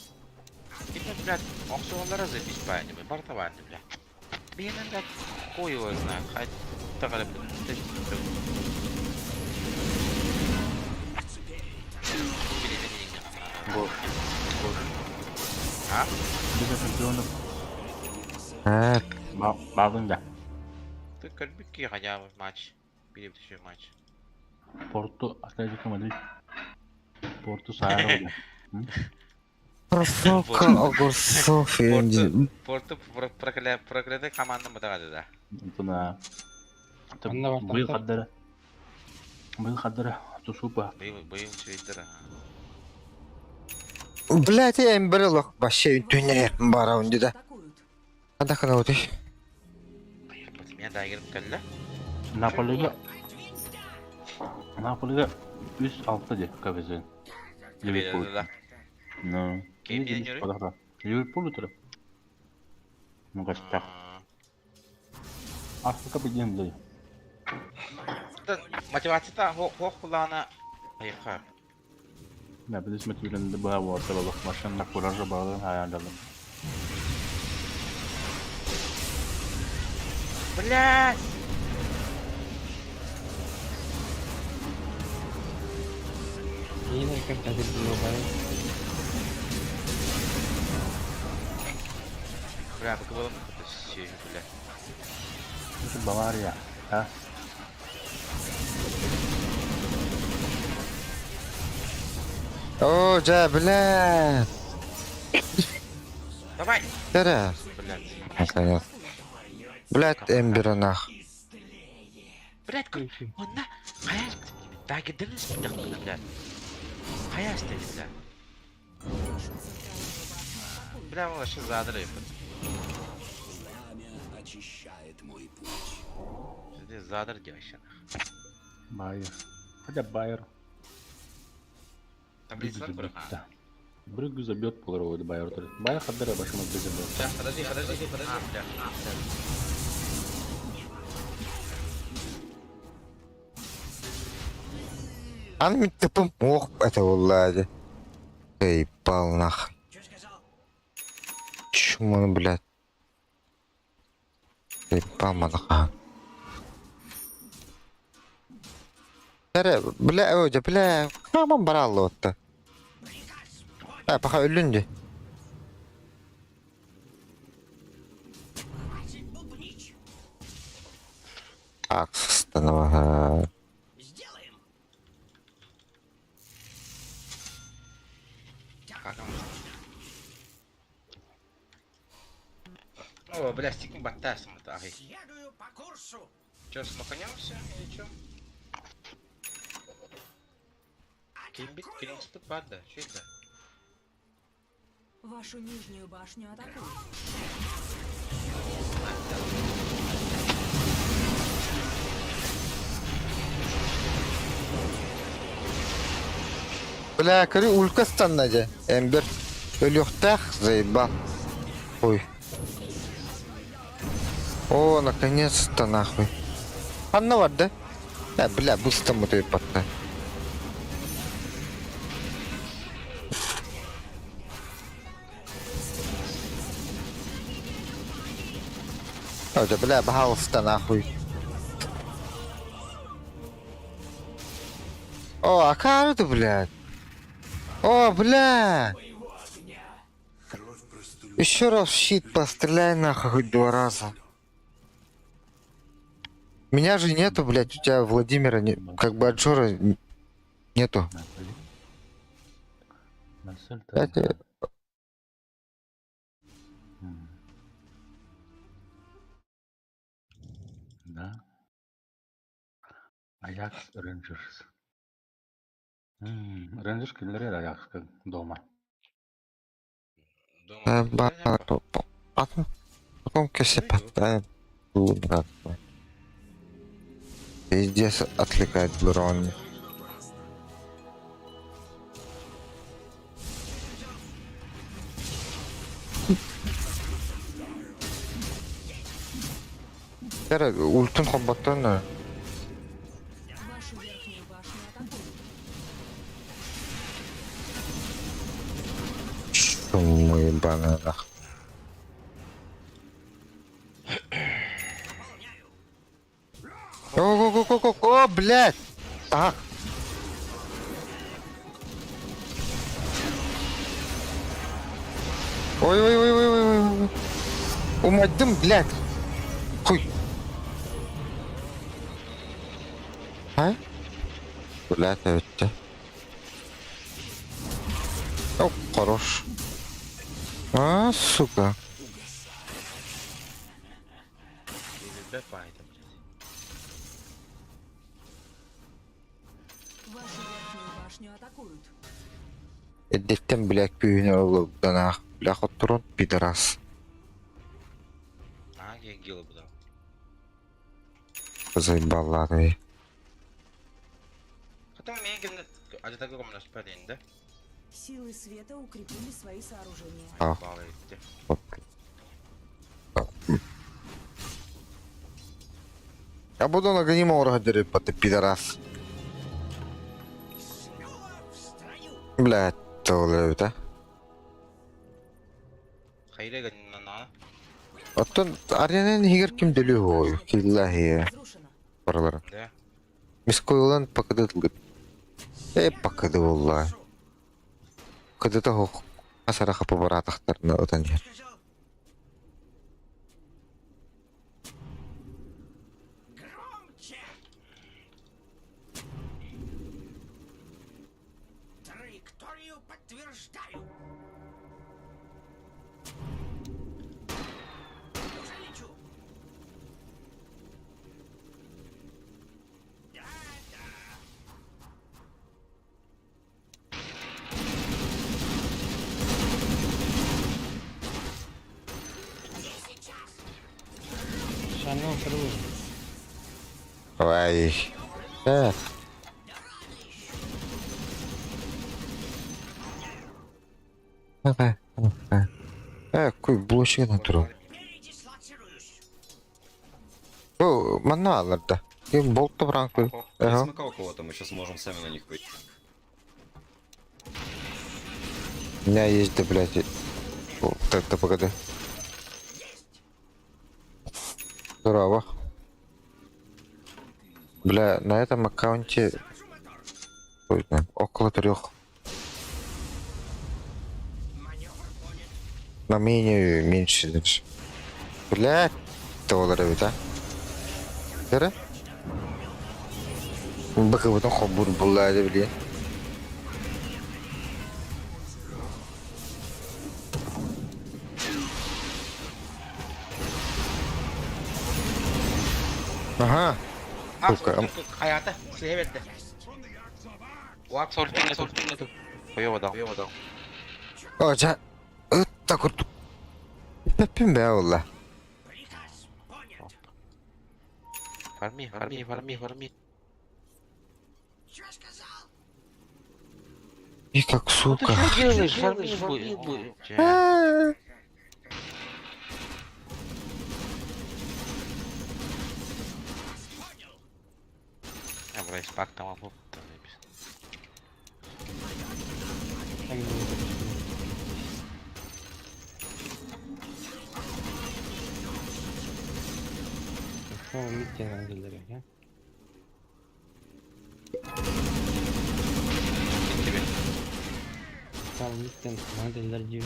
Кини, блядь, охсуоллара запись пааньыбы, бартаваанны, бля. Биһинэн, блядь, хуй его знает, хай тагары, блядь, Гол. Гол. А? Лига чемпионов. Э, Бабын да. Ты кэлбикки хотя бы матч. Бири матч. Порту, Атлетико Мадрид. Порту Саарова. Профока огурцов и... Порту проклятая команда мытагады да. Антона. Быйыл хаддара. Быйыл хаддара. Тусупа. Быйыл быйыл чуйдыр. Блять, я им брелок вообще түнер бараунди да. Атакуют. Ада вот Меня да кирип келди. Наполига. Наполига 3-6 де КВЗ. Ливерпуль. Да. Ну. Ким yenir? Ливерпуль утырып. Ну, гостях. Африка беден Мотивацията хох кулана айха. Да, biz мотивленде баа болот. Машина куража баалын хаялдалым. Блять! Бля, бакыбылым бля. Бавария, а? О, жа, бля. Давай! Тара. Блять. Наконец. Блять, Эмбера нах. Блять, онна хаяс дагыдырыс бля, блядь. Хаяс dedi, бля. Вашу центральную башню атакуют. Бля, он вообще задрыв. Пламя очищает мой путь. Ты задр делаешь. Байер. Хотя Байер. Таблица Да. Брюгге забьет полровой Байер. Байер хаддара башыма забьет. Сейчас, подожди, подожди, подожди. А, бля. Ан мен тыпым ох, это влади. Эй, пал нах. Чмо, блядь. Эй, пал манаха. Тара, бля, о, жа, бля. Каман бараллы отта. А, пока өлүнді. Акстанова. Сделаем. Как он? О, бля, стикни баттасом это, ай. Следую по курсу. Чё, смаханемся или чё? Кимбит, киринспит бада, чё это? Вашу нижнюю башню атакуют. Бля, көрі улька станна же. Эмбер. Өліқтақ заебал. Ой. О, наконец-то нахуй. Анна бар да? Э, бля, быстро мы тут потта. О, да, бля, пожалуйста, нахуй. О, а как это, блядь? О, бля! Еще раз в щит постреляй нахуй хоть два раза. Меня же нету, блядь, у тебя Владимира, не, как бы от Жора нету. Наполи. Кстати, Да. Аякс Рейнджерс. Рейнджер кинилэри эрэ дома. Дома Потом, потом кесе поставим. Пиздец отвлекает брони. Эрэ ультун хобботтон Вашу верхнюю башню атакуют. Чуму ебаная нах. О, о, блядь! Так. Ой-ой-ой-ой-ой-ой. Умадым, блядь. Хуй. А? Блядь, это. О, хорош. А, сука. Билбэт баайда, блядь. Вашу верхнюю башню атакуют. Эрдэттэн блядь күүһүн ыллыгданаах бля хотторон пидорас. Аа, гилы буда. Заебаллары. Хотя мен кимде ажатага көмөлөспөт енді. Силы света укрепили свои сооружения. А. Баалы итти. Я буду на гонима ты пидорас. Блядь, это. Хайра гыннана. Оттон аренаны хигер ким дөлүү киллахи Разрушена. баралар. Да. Мискойлан покады тылгыт. Э покады болла. Кыды хох асара хапы баратахтарына отан жер. Громче! Траекторию подтверждаю. Уже лечу. Да, да. Шанон, saludos. Ой. Э. Давай, давай. Э, куй блочек на туру. Передислоцируюсь. О, манна аларда. Ким болту бранку. Я Ага. смыкал кого-то, мы сейчас можем сами на них пойти. У меня есть, да, блядь. О, так, да, погоди. Здорово. Бля, на этом аккаунте ой, да, около 3. На менее меньше даже. Бля, долларов, да? Да? Бака потом хобур была, блин. Ага. Сука. Хайата, слеветте. Уак сортинге сортинге. Койода, койода. О, жа. Ытта курдук. Пеппин бә олла. Приказ понят. Фарми, фарми, фарми, фарми. Чё сказал? И как сука. Ты что делаешь? Фарми, фарми. А. Я брать пак там апоп. Так было. Снова мид надо а? Тебе. Стал мид надо диyor.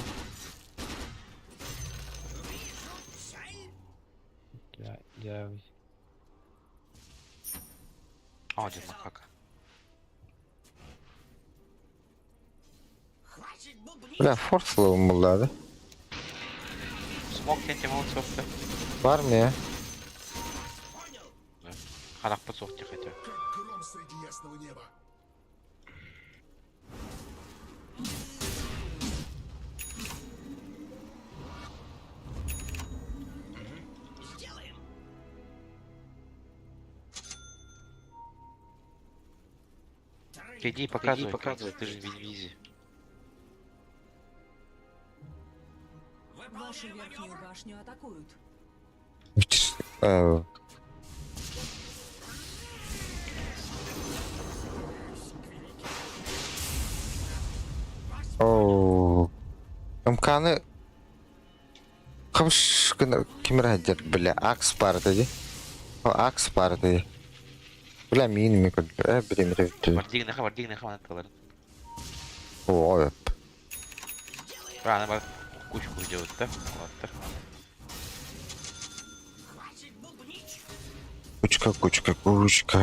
Я, я... Один макака. Хватит бубнить. Бля, форс булла, да? Смок тенте мол сопты. Бар mı ya? Харах подсохти хотя. Как гром среди ясного неба. Иди, показывай, показывай, ты же в инвизе. Вашу верхнюю башню атакуют. Э, Оо. МКны хабыш гына ким эрэ бля акс баар этэ дии. О, акс баар этэ дии. Бля миин ми көрдө э биримире бүттү. Вардигнаха, вардигнаха манан тыларын. Оо өп. Рано бар кучку делают, да? Ладно. Кучка, кучка, кучка. A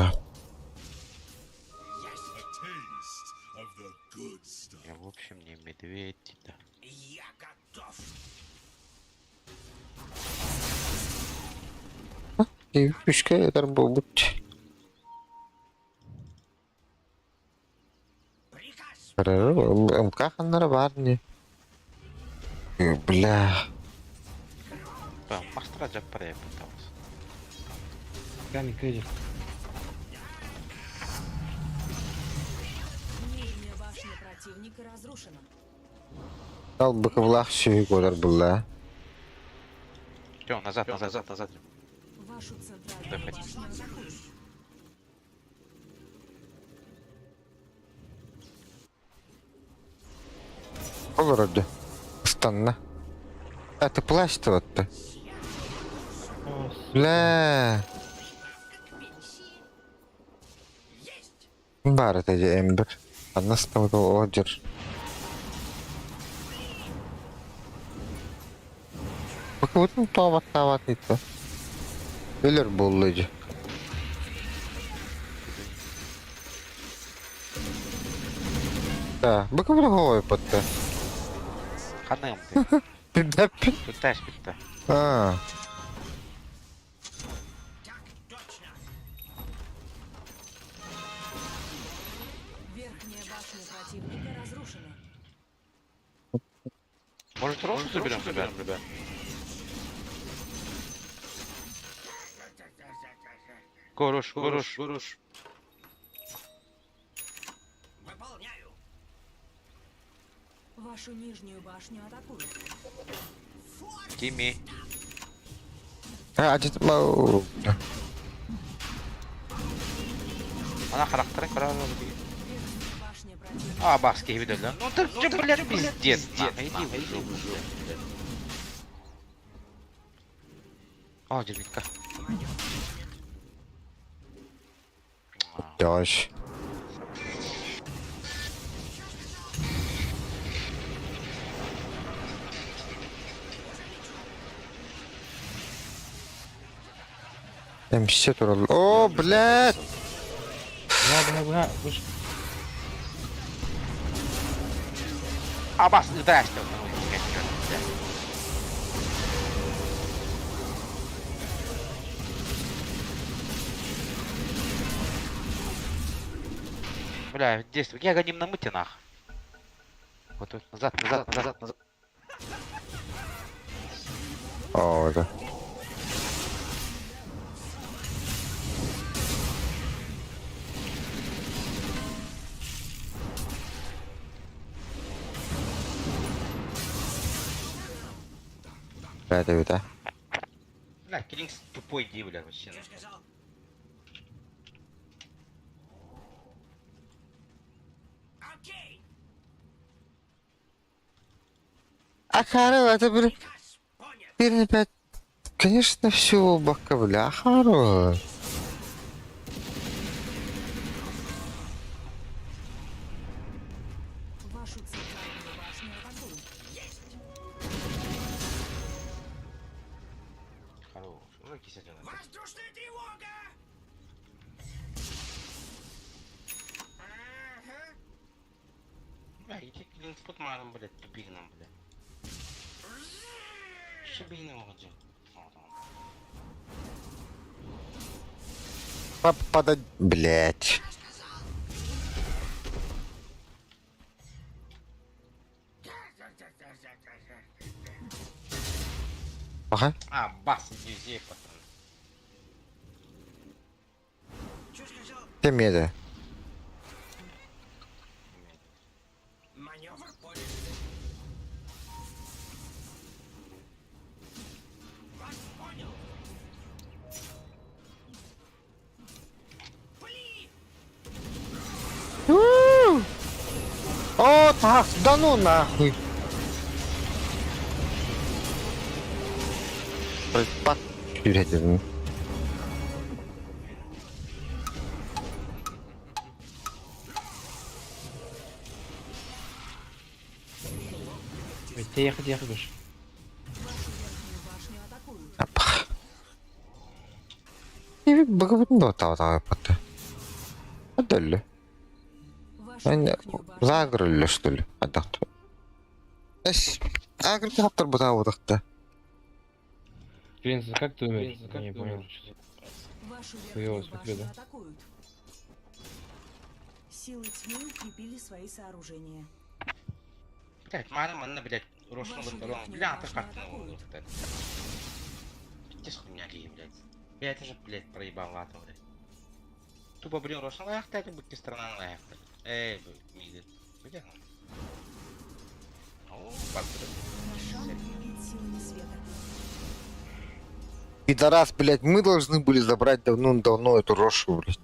taste of the good stuff. Я в общем не медведь, да. Я готов. Кучка этэр буолбут. Приказ. МК ханнара баар не. Бля. Там мастера джаппара я пытался. Камень, крейзер. Нижняя башня противника разрушена. Ал быкыбылаах сүһү көрөр булла. Всё, назад, назад, назад, назад. Вашу центральную Давай. башню атакуют. Олорорду. Ыстанна. А ты плащ вот-то. О, сука. Бля. Баар этэ дии Эмбер. Анна ыстамыта оодьар. Быкыбытын тообаттаабат ыытта. Өлөр буолла дии. Да, быкыбыт хоойпатта. Ханым ты. Билбэппин. Тут битта. Аа. Так точно. Верхняя башня противника разрушена. Может, Рошу заберем, ребят? ребят? Горош, горош, горош. Выполняю. Вашу нижнюю башню атакуют. Тими. А, дит- Она характеры король. Верхняя башня противника. А, баски видели. Ну ты, ты, блядь, пиздец, нахуй, иди в жопу, блядь. О, дерьмитка. Yavaş. Эмсэ турал. О, блядь! Бля, бля, бля. Вы ж- А, бас, здрасте. Бля, действуй. Я гоним на мыте нах. Вот тут, назад, назад, назад, назад. О, да. Бля, это да? Бля, Киллингс тупой иди, бля, вообще. Что сказал? Окей. А Карл, это, бля, Приказ понят. теперь опять... Конечно, все бака, бля, Хару. Вашу центральную башню атакуют. Хорош. Уже кисять надо. Воздушная тревога! Ага. Бля, иди Киллингс под маром, блядь, тупик нам, бля. Шибейный вроде. Пода... Блять. Ага. А, бас, иди здесь, пацан. Что сказал? Ты меда. О, так, да ну нахуй. Пат сүүрэтин. Тиэхэ тиэхэ көш. Быгыбытын да таатааппата. Өтөллө. Загрыллы что ли? Адахты. Эс, агры хаптар бутаабытахта. Принц, как ты умер? Я не понял. Вашу Хуёво верхнюю смотрю, башню да? атакуют. Силы тьмы укрепили свои сооружения. Блять, мана манна, блять, Рошну Вашу лотерон. верхнюю Бля, ты башню как ты атакуют. Пиздец хуйня ли, блядь. Бля, это же, блядь, проебал лату, блядь. Тупо, блин, Рошну лаяхта, это будет страна лаяхта. Эй, блядь, бля. О, патрон. Рошан убит силами света. Пидорас, блядь, мы должны были забрать давно-давно эту Рошу, блядь.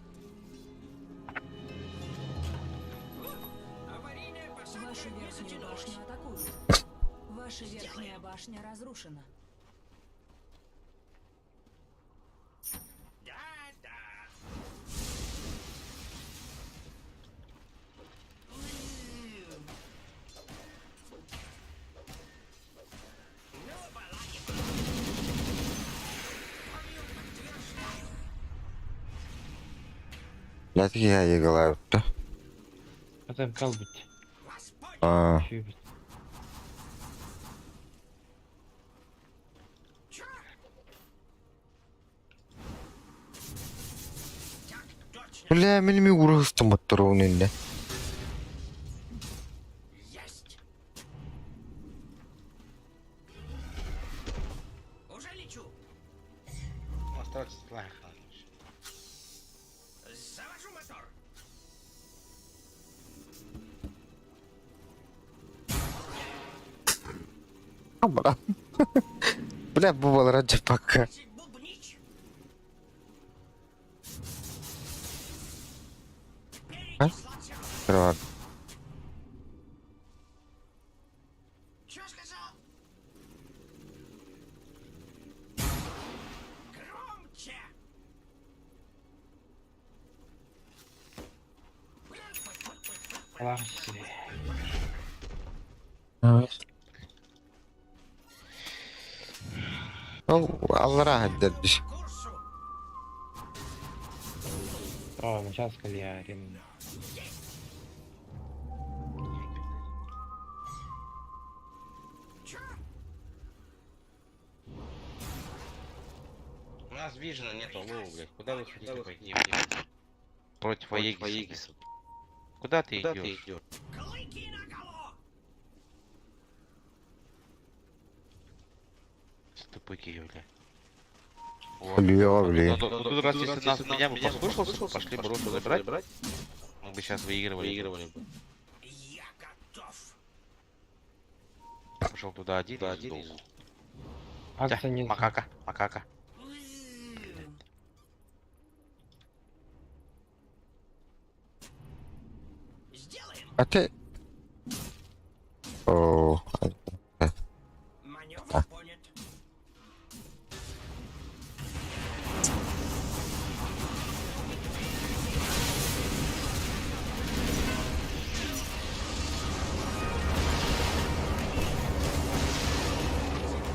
Вашу верхнюю башню атакуют. Ваша верхняя башня разрушена. Блядь, я егала. Потом калбить. А, Чуйбит. бля, мен ми урыстым оттуруун инне. Есть! Уже лечу! Ну, осталось лаяхта. Завожу мотор! Бра. Бля, бывал ради пока. Бубнич! А? Ладно. Чё сказал? Громче! Аллах себе. Ол аллара дедиш. О, ну сейчас я арена. У нас вижена нету, алло, блядь. Куда вы хотите пойти, блядь? Против Аегиса. Куда ты идешь? Клыки наголо! Тупыки, блядь. Бля, бля. Ну, ну, тут раз, если нас, меня бы послушался, пошли бы Рошу забирать, мы бы сейчас выигрывали. Выигрывали бы. Я готов! Пошел туда один, да, один. из- Акция не... Макака, макака. Сделаем! А ты... О, Маневр понят.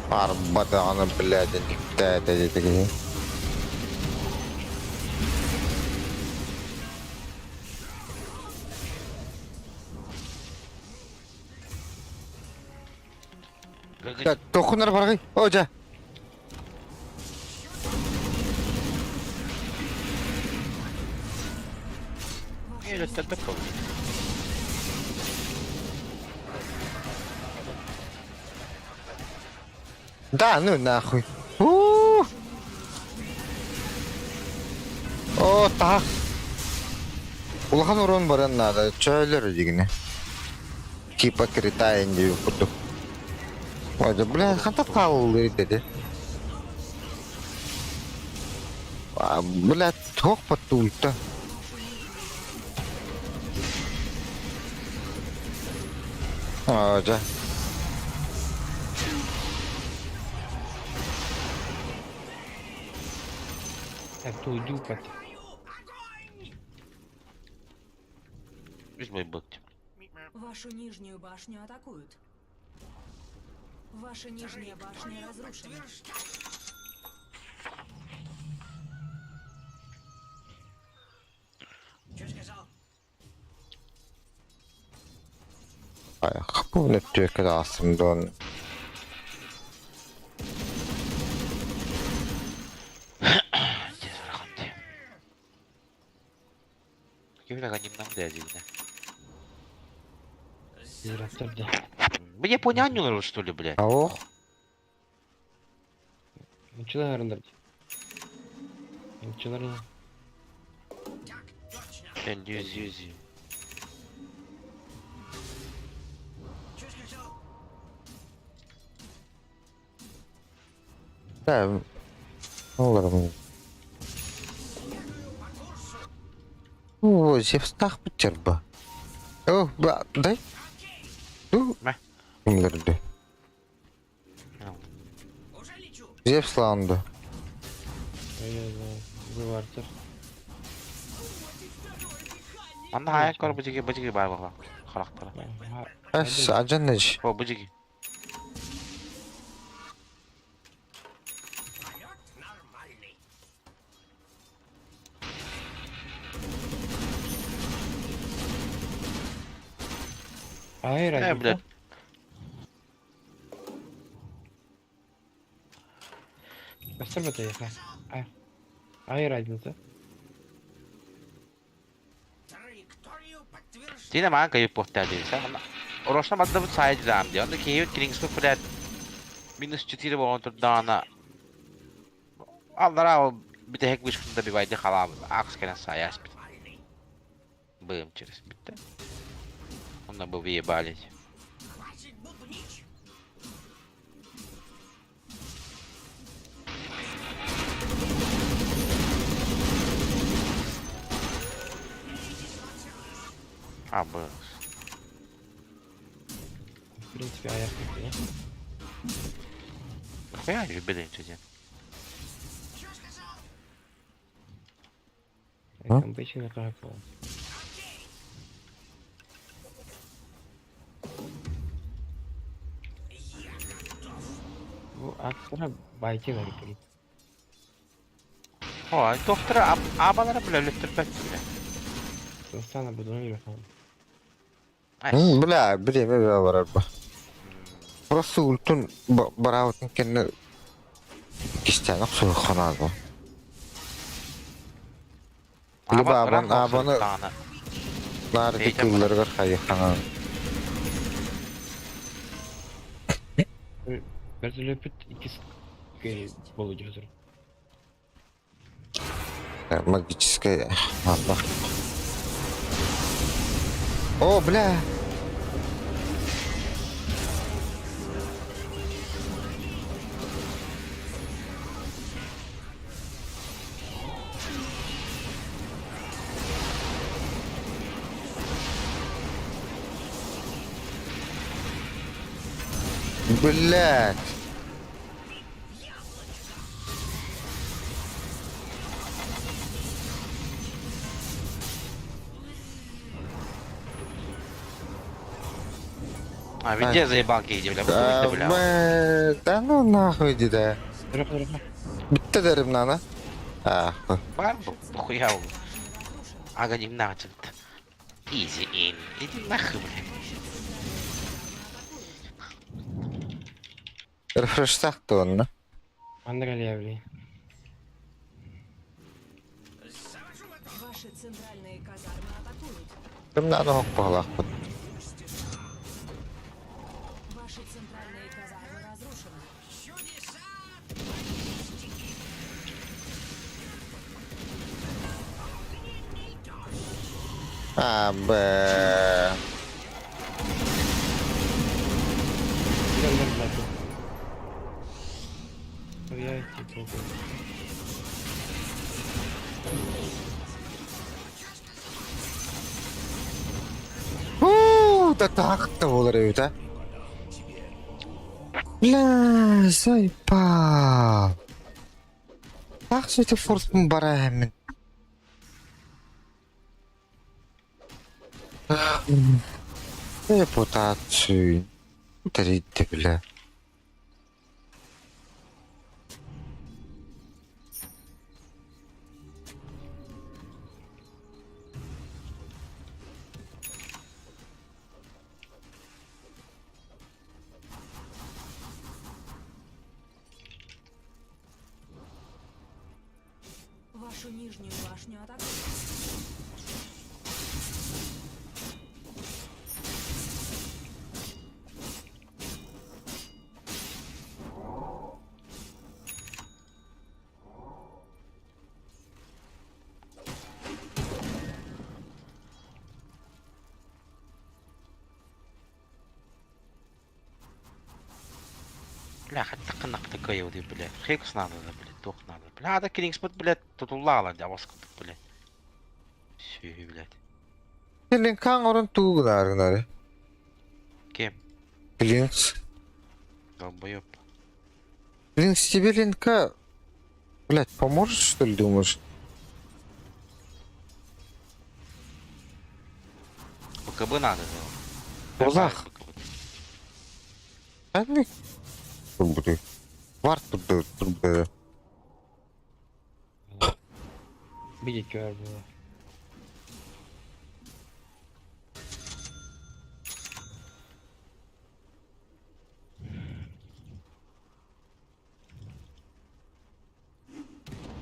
Арбатаны, блядь, никто это не Так, тохунар баргай. О, жа. Не, это такой. Да, ну нахуй. У. О, так. Улахан урон баран надо. Чөйлөр дигине. Типа крита диэн курдук. Ой, бля, хантан хааллыы dedi. Бля, туох потулта. Аа, дьэ. Так, тууйдуу пат. Үс бойбут. Вашу нижнюю башню атакуют. Ваша нижняя башня разрушена. Что сказал? Хаппын өттүөккэ даҕастым дуон. Ким дядя. Директор да. Бу Япония анньылар что ли, блядь? Ох, Нчылар Нчылар. Жүз жүз. Что сказал? Да, оларым. О, Зевстах биттерба. О, ба, дай. Ну, Мә. Кимлерди. Уже лечу. Зевс ланды. Вывартер. Манна хаяк кор бу жиги бу жиги бар бала. Характера. Эс, ажан нэж. О, бу жиги. Полет нормальный. Ай, Э, блядь. Бастырбата яха. Ай. Ай, разница. Траекторию подтверждаю. Тина маған кайып похтар дейсің. Орошна мадда бу сайд зам ди. Онда кейбит кингс блядь. Минус 4 болған турдана. Аллара ол бите хек вышкында бивайды халабы. Акс кенен саяс бит. Бым через битте. Онда бы выебались. Хватит бубнить. А, был. В принципе, аяқ не. Нахуя же беды чуть. Что сказал? А? Камбэчи на пол. Бу актера байти бар. О, доктора абалара бля өлөттөрбөт бля. Достана буду телефон. Бля, биреме барар ба. Просто ультун бараутын кенне кистәнок суханады. Либо абан абаны нары кылларгар хайханан. Вертолет икис болу жазыр. Магическая. Ладно. О, бля. Блять. А, везде заебалки иди, бля. Да, бля. бля, да ну нахуй иди, да. Битте дерим нана. Ахуй. Бар похуя. Ага, не надо. Изи ин. Иди нахуй, бля. Рефреш сахты онна. Андрея, Ваши центральные казармы атакуют. Ким надо хоппалахпыт. Ваши центральные казармы разрушены. А, б. Я идти долго. Уу, да так да буолар эбит а. Бля, заебал. Так сөйтіп форспын бараймын. Репутацию. Дарите, бля. Вашу нижнюю башню атакуют. Бля, хотя кынакты кыйыл дип, бля. Хекс надо, да, бля, тох надо. Бля, да Кингсмут, бля, тутуллаала, да, воскут, бля. Сүй, блядь. Линкан орын тугунар. Кем? Клинкс. Долбоёб. Клинкс, тебе линка... Блядь, поможет, что ли, думаешь? БКБ надо, да. Узах. Вард тут, тут. Видите, QR было.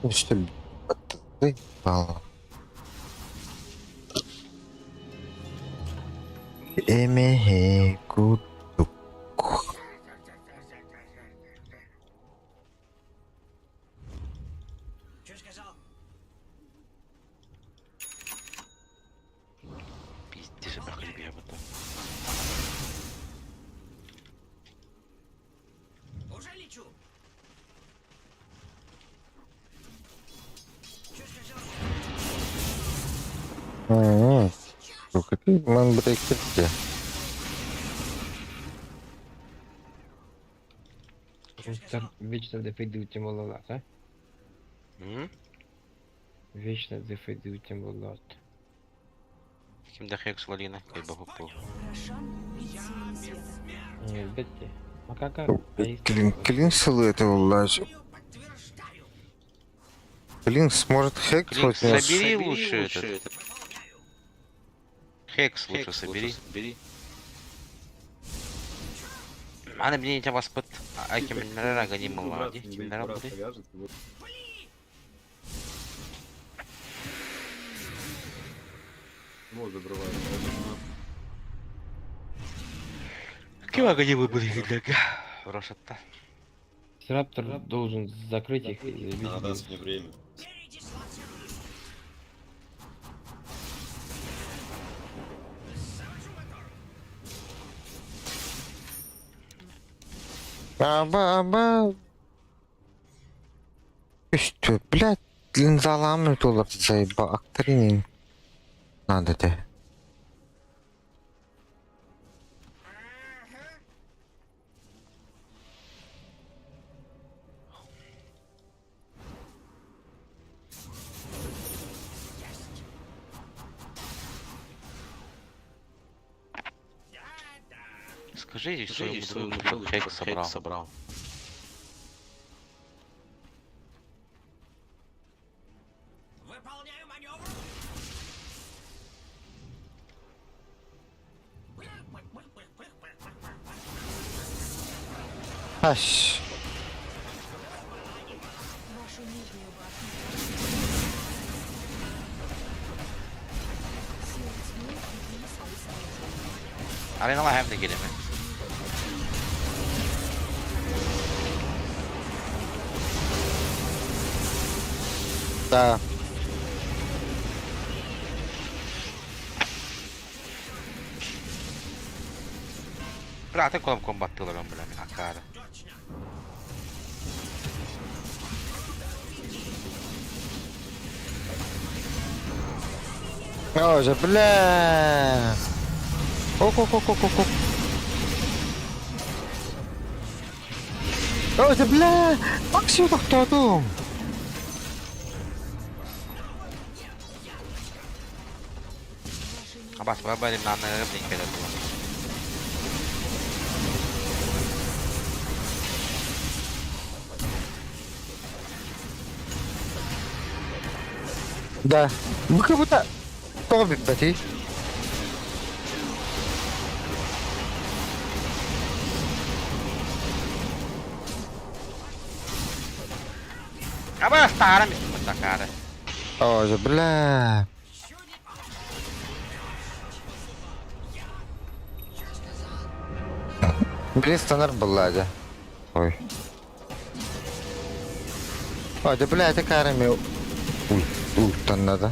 Ну что, заебало. Эмехе кудук. Что сказал? Пиздец, я нахуй я потом. Уже лечу. Что сказал? Сука, ты манбрейкер где? Там вечно дефейдил Тимболат, а? М? Вечно дефейдил Тимболат. Ким да хекс лалина, кай баху пол. Рошан убит силами света. Не, бетте. Макака. Клин, Клинкс это улажу. Клинкс может хекс Клинкс, хоть не собери лучше этот. Хекс лучше собери. Аны мне не вас под Аким нарага не мала, ким нарага Вот забрывает. Ким ага были для Рошатта. Раптор должен закрыть их и забить. Она даст мне время. Аба, аба. Что, блядь, линзаламы доллар заеба, актринин. Надо ты. Скажи своему другу, чтобы хекс собрал. собрал. Выполняю маневр. Аш. Вашу нижнюю башню. Силы тьмы убили свои сооружения. Аренала hem de geleme. Да. Бля, ты колом комбат тыларым, бля, акара. О, бля! Ок-ок-ок-ок-ок. О, бля! Максим тохтоотум! Абас баба римнаны блин кэлэр була. Да. Бу как будто тоҕо бүппэтий? Абас таһааран бүттүм такаары. О, бля. Били станар буолла дьэ. Ой. О, дьэ бля, это карами ультанна да.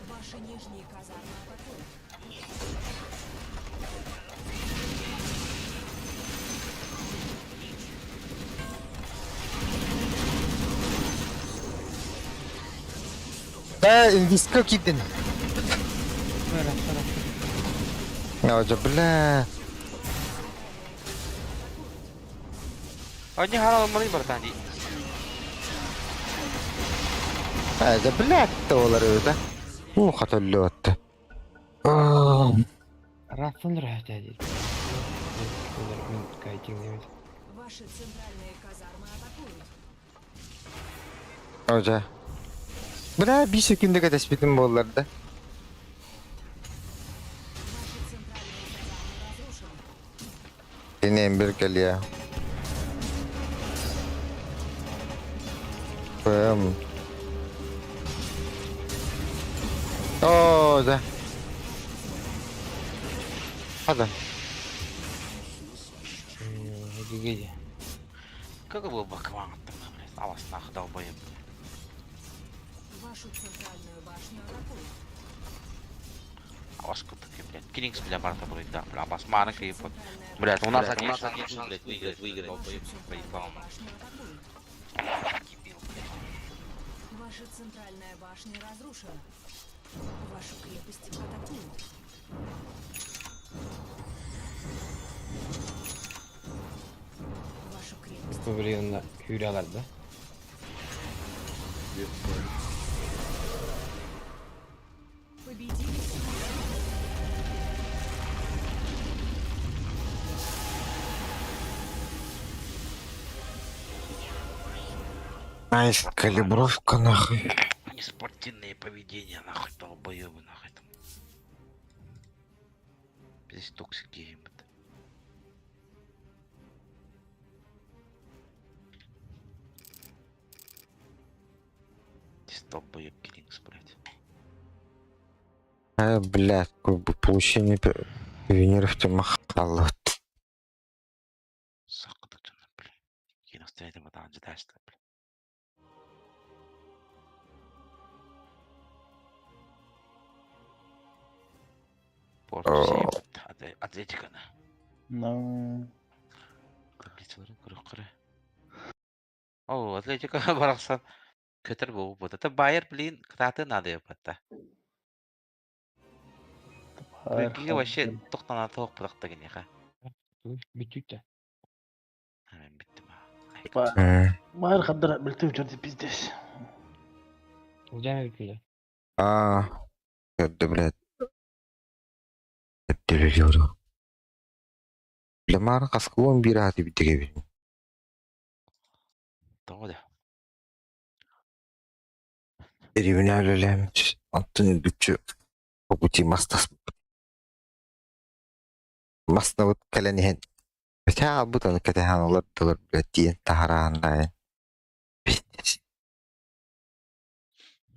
Ваши нижние казармы атакуют. Да, инвестка киирдин. О, дьэ, бля. Они хараламмарын братан дии. Э, дьэ, бля, олар эбит, а. Уу, хатыллыбатта. Рафтан рахта дии. Кайтинг Ваши центральные казармы атакуют. О, дьэ. Бля, биир секунда кэтэспитим буоллар да. Ваши центральные казармы разрушены. Кини эмбир кэлиэ. Бэм. Оо, да. Хада. Гиги. Как был бакван там, блядь, алас нахуй долбоеб. Вашу центральную башню атакуют. Алас таки, блядь. Кингс, бля, барта будет, да, бля, абас маны крип. Блядь, у нас один шанс, блядь, выиграть, выиграть, долбоеб, проебал. Башню атакуют. Дебил, блядь. Ваша центральная башня разрушена. Вашу крепость атакуют. Вашу крепость Көбүрүгүн күүрэлэр да. победили. Найс, калибровка нахуй. Неспортивное поведение, нахуй, долбоебы, нахуй там. Здесь toxic game, это. Здесь долбоеб Киллингс, блядь. А, блядь, как бы получение Венеров махало. Сакыта блядь. Кино блядь. Порту Атлетика на. Ну, Таблицаларын көрө О, Атлетика барахсан. Көтөр бу бу. Это Байер, блин, кытааты надо епатта. Прикинь, вообще тоқтана тоқ бұлақта генеха. Бүтүттэ. Мен биттим. Майыр хаддара билтим чорди пиздец. Улдьаан бүтүлэ. А, это, блядь. Это Ламар қасқуын бир аты битеге Тоҕо да. Деревня үлэлэм антын үргүччү по пути мастас маснабыт кэлэн иһэн бэтэ аалбыт аны кэтэһэн олордулар блядь тиийэн таһарааннаайын пиздец.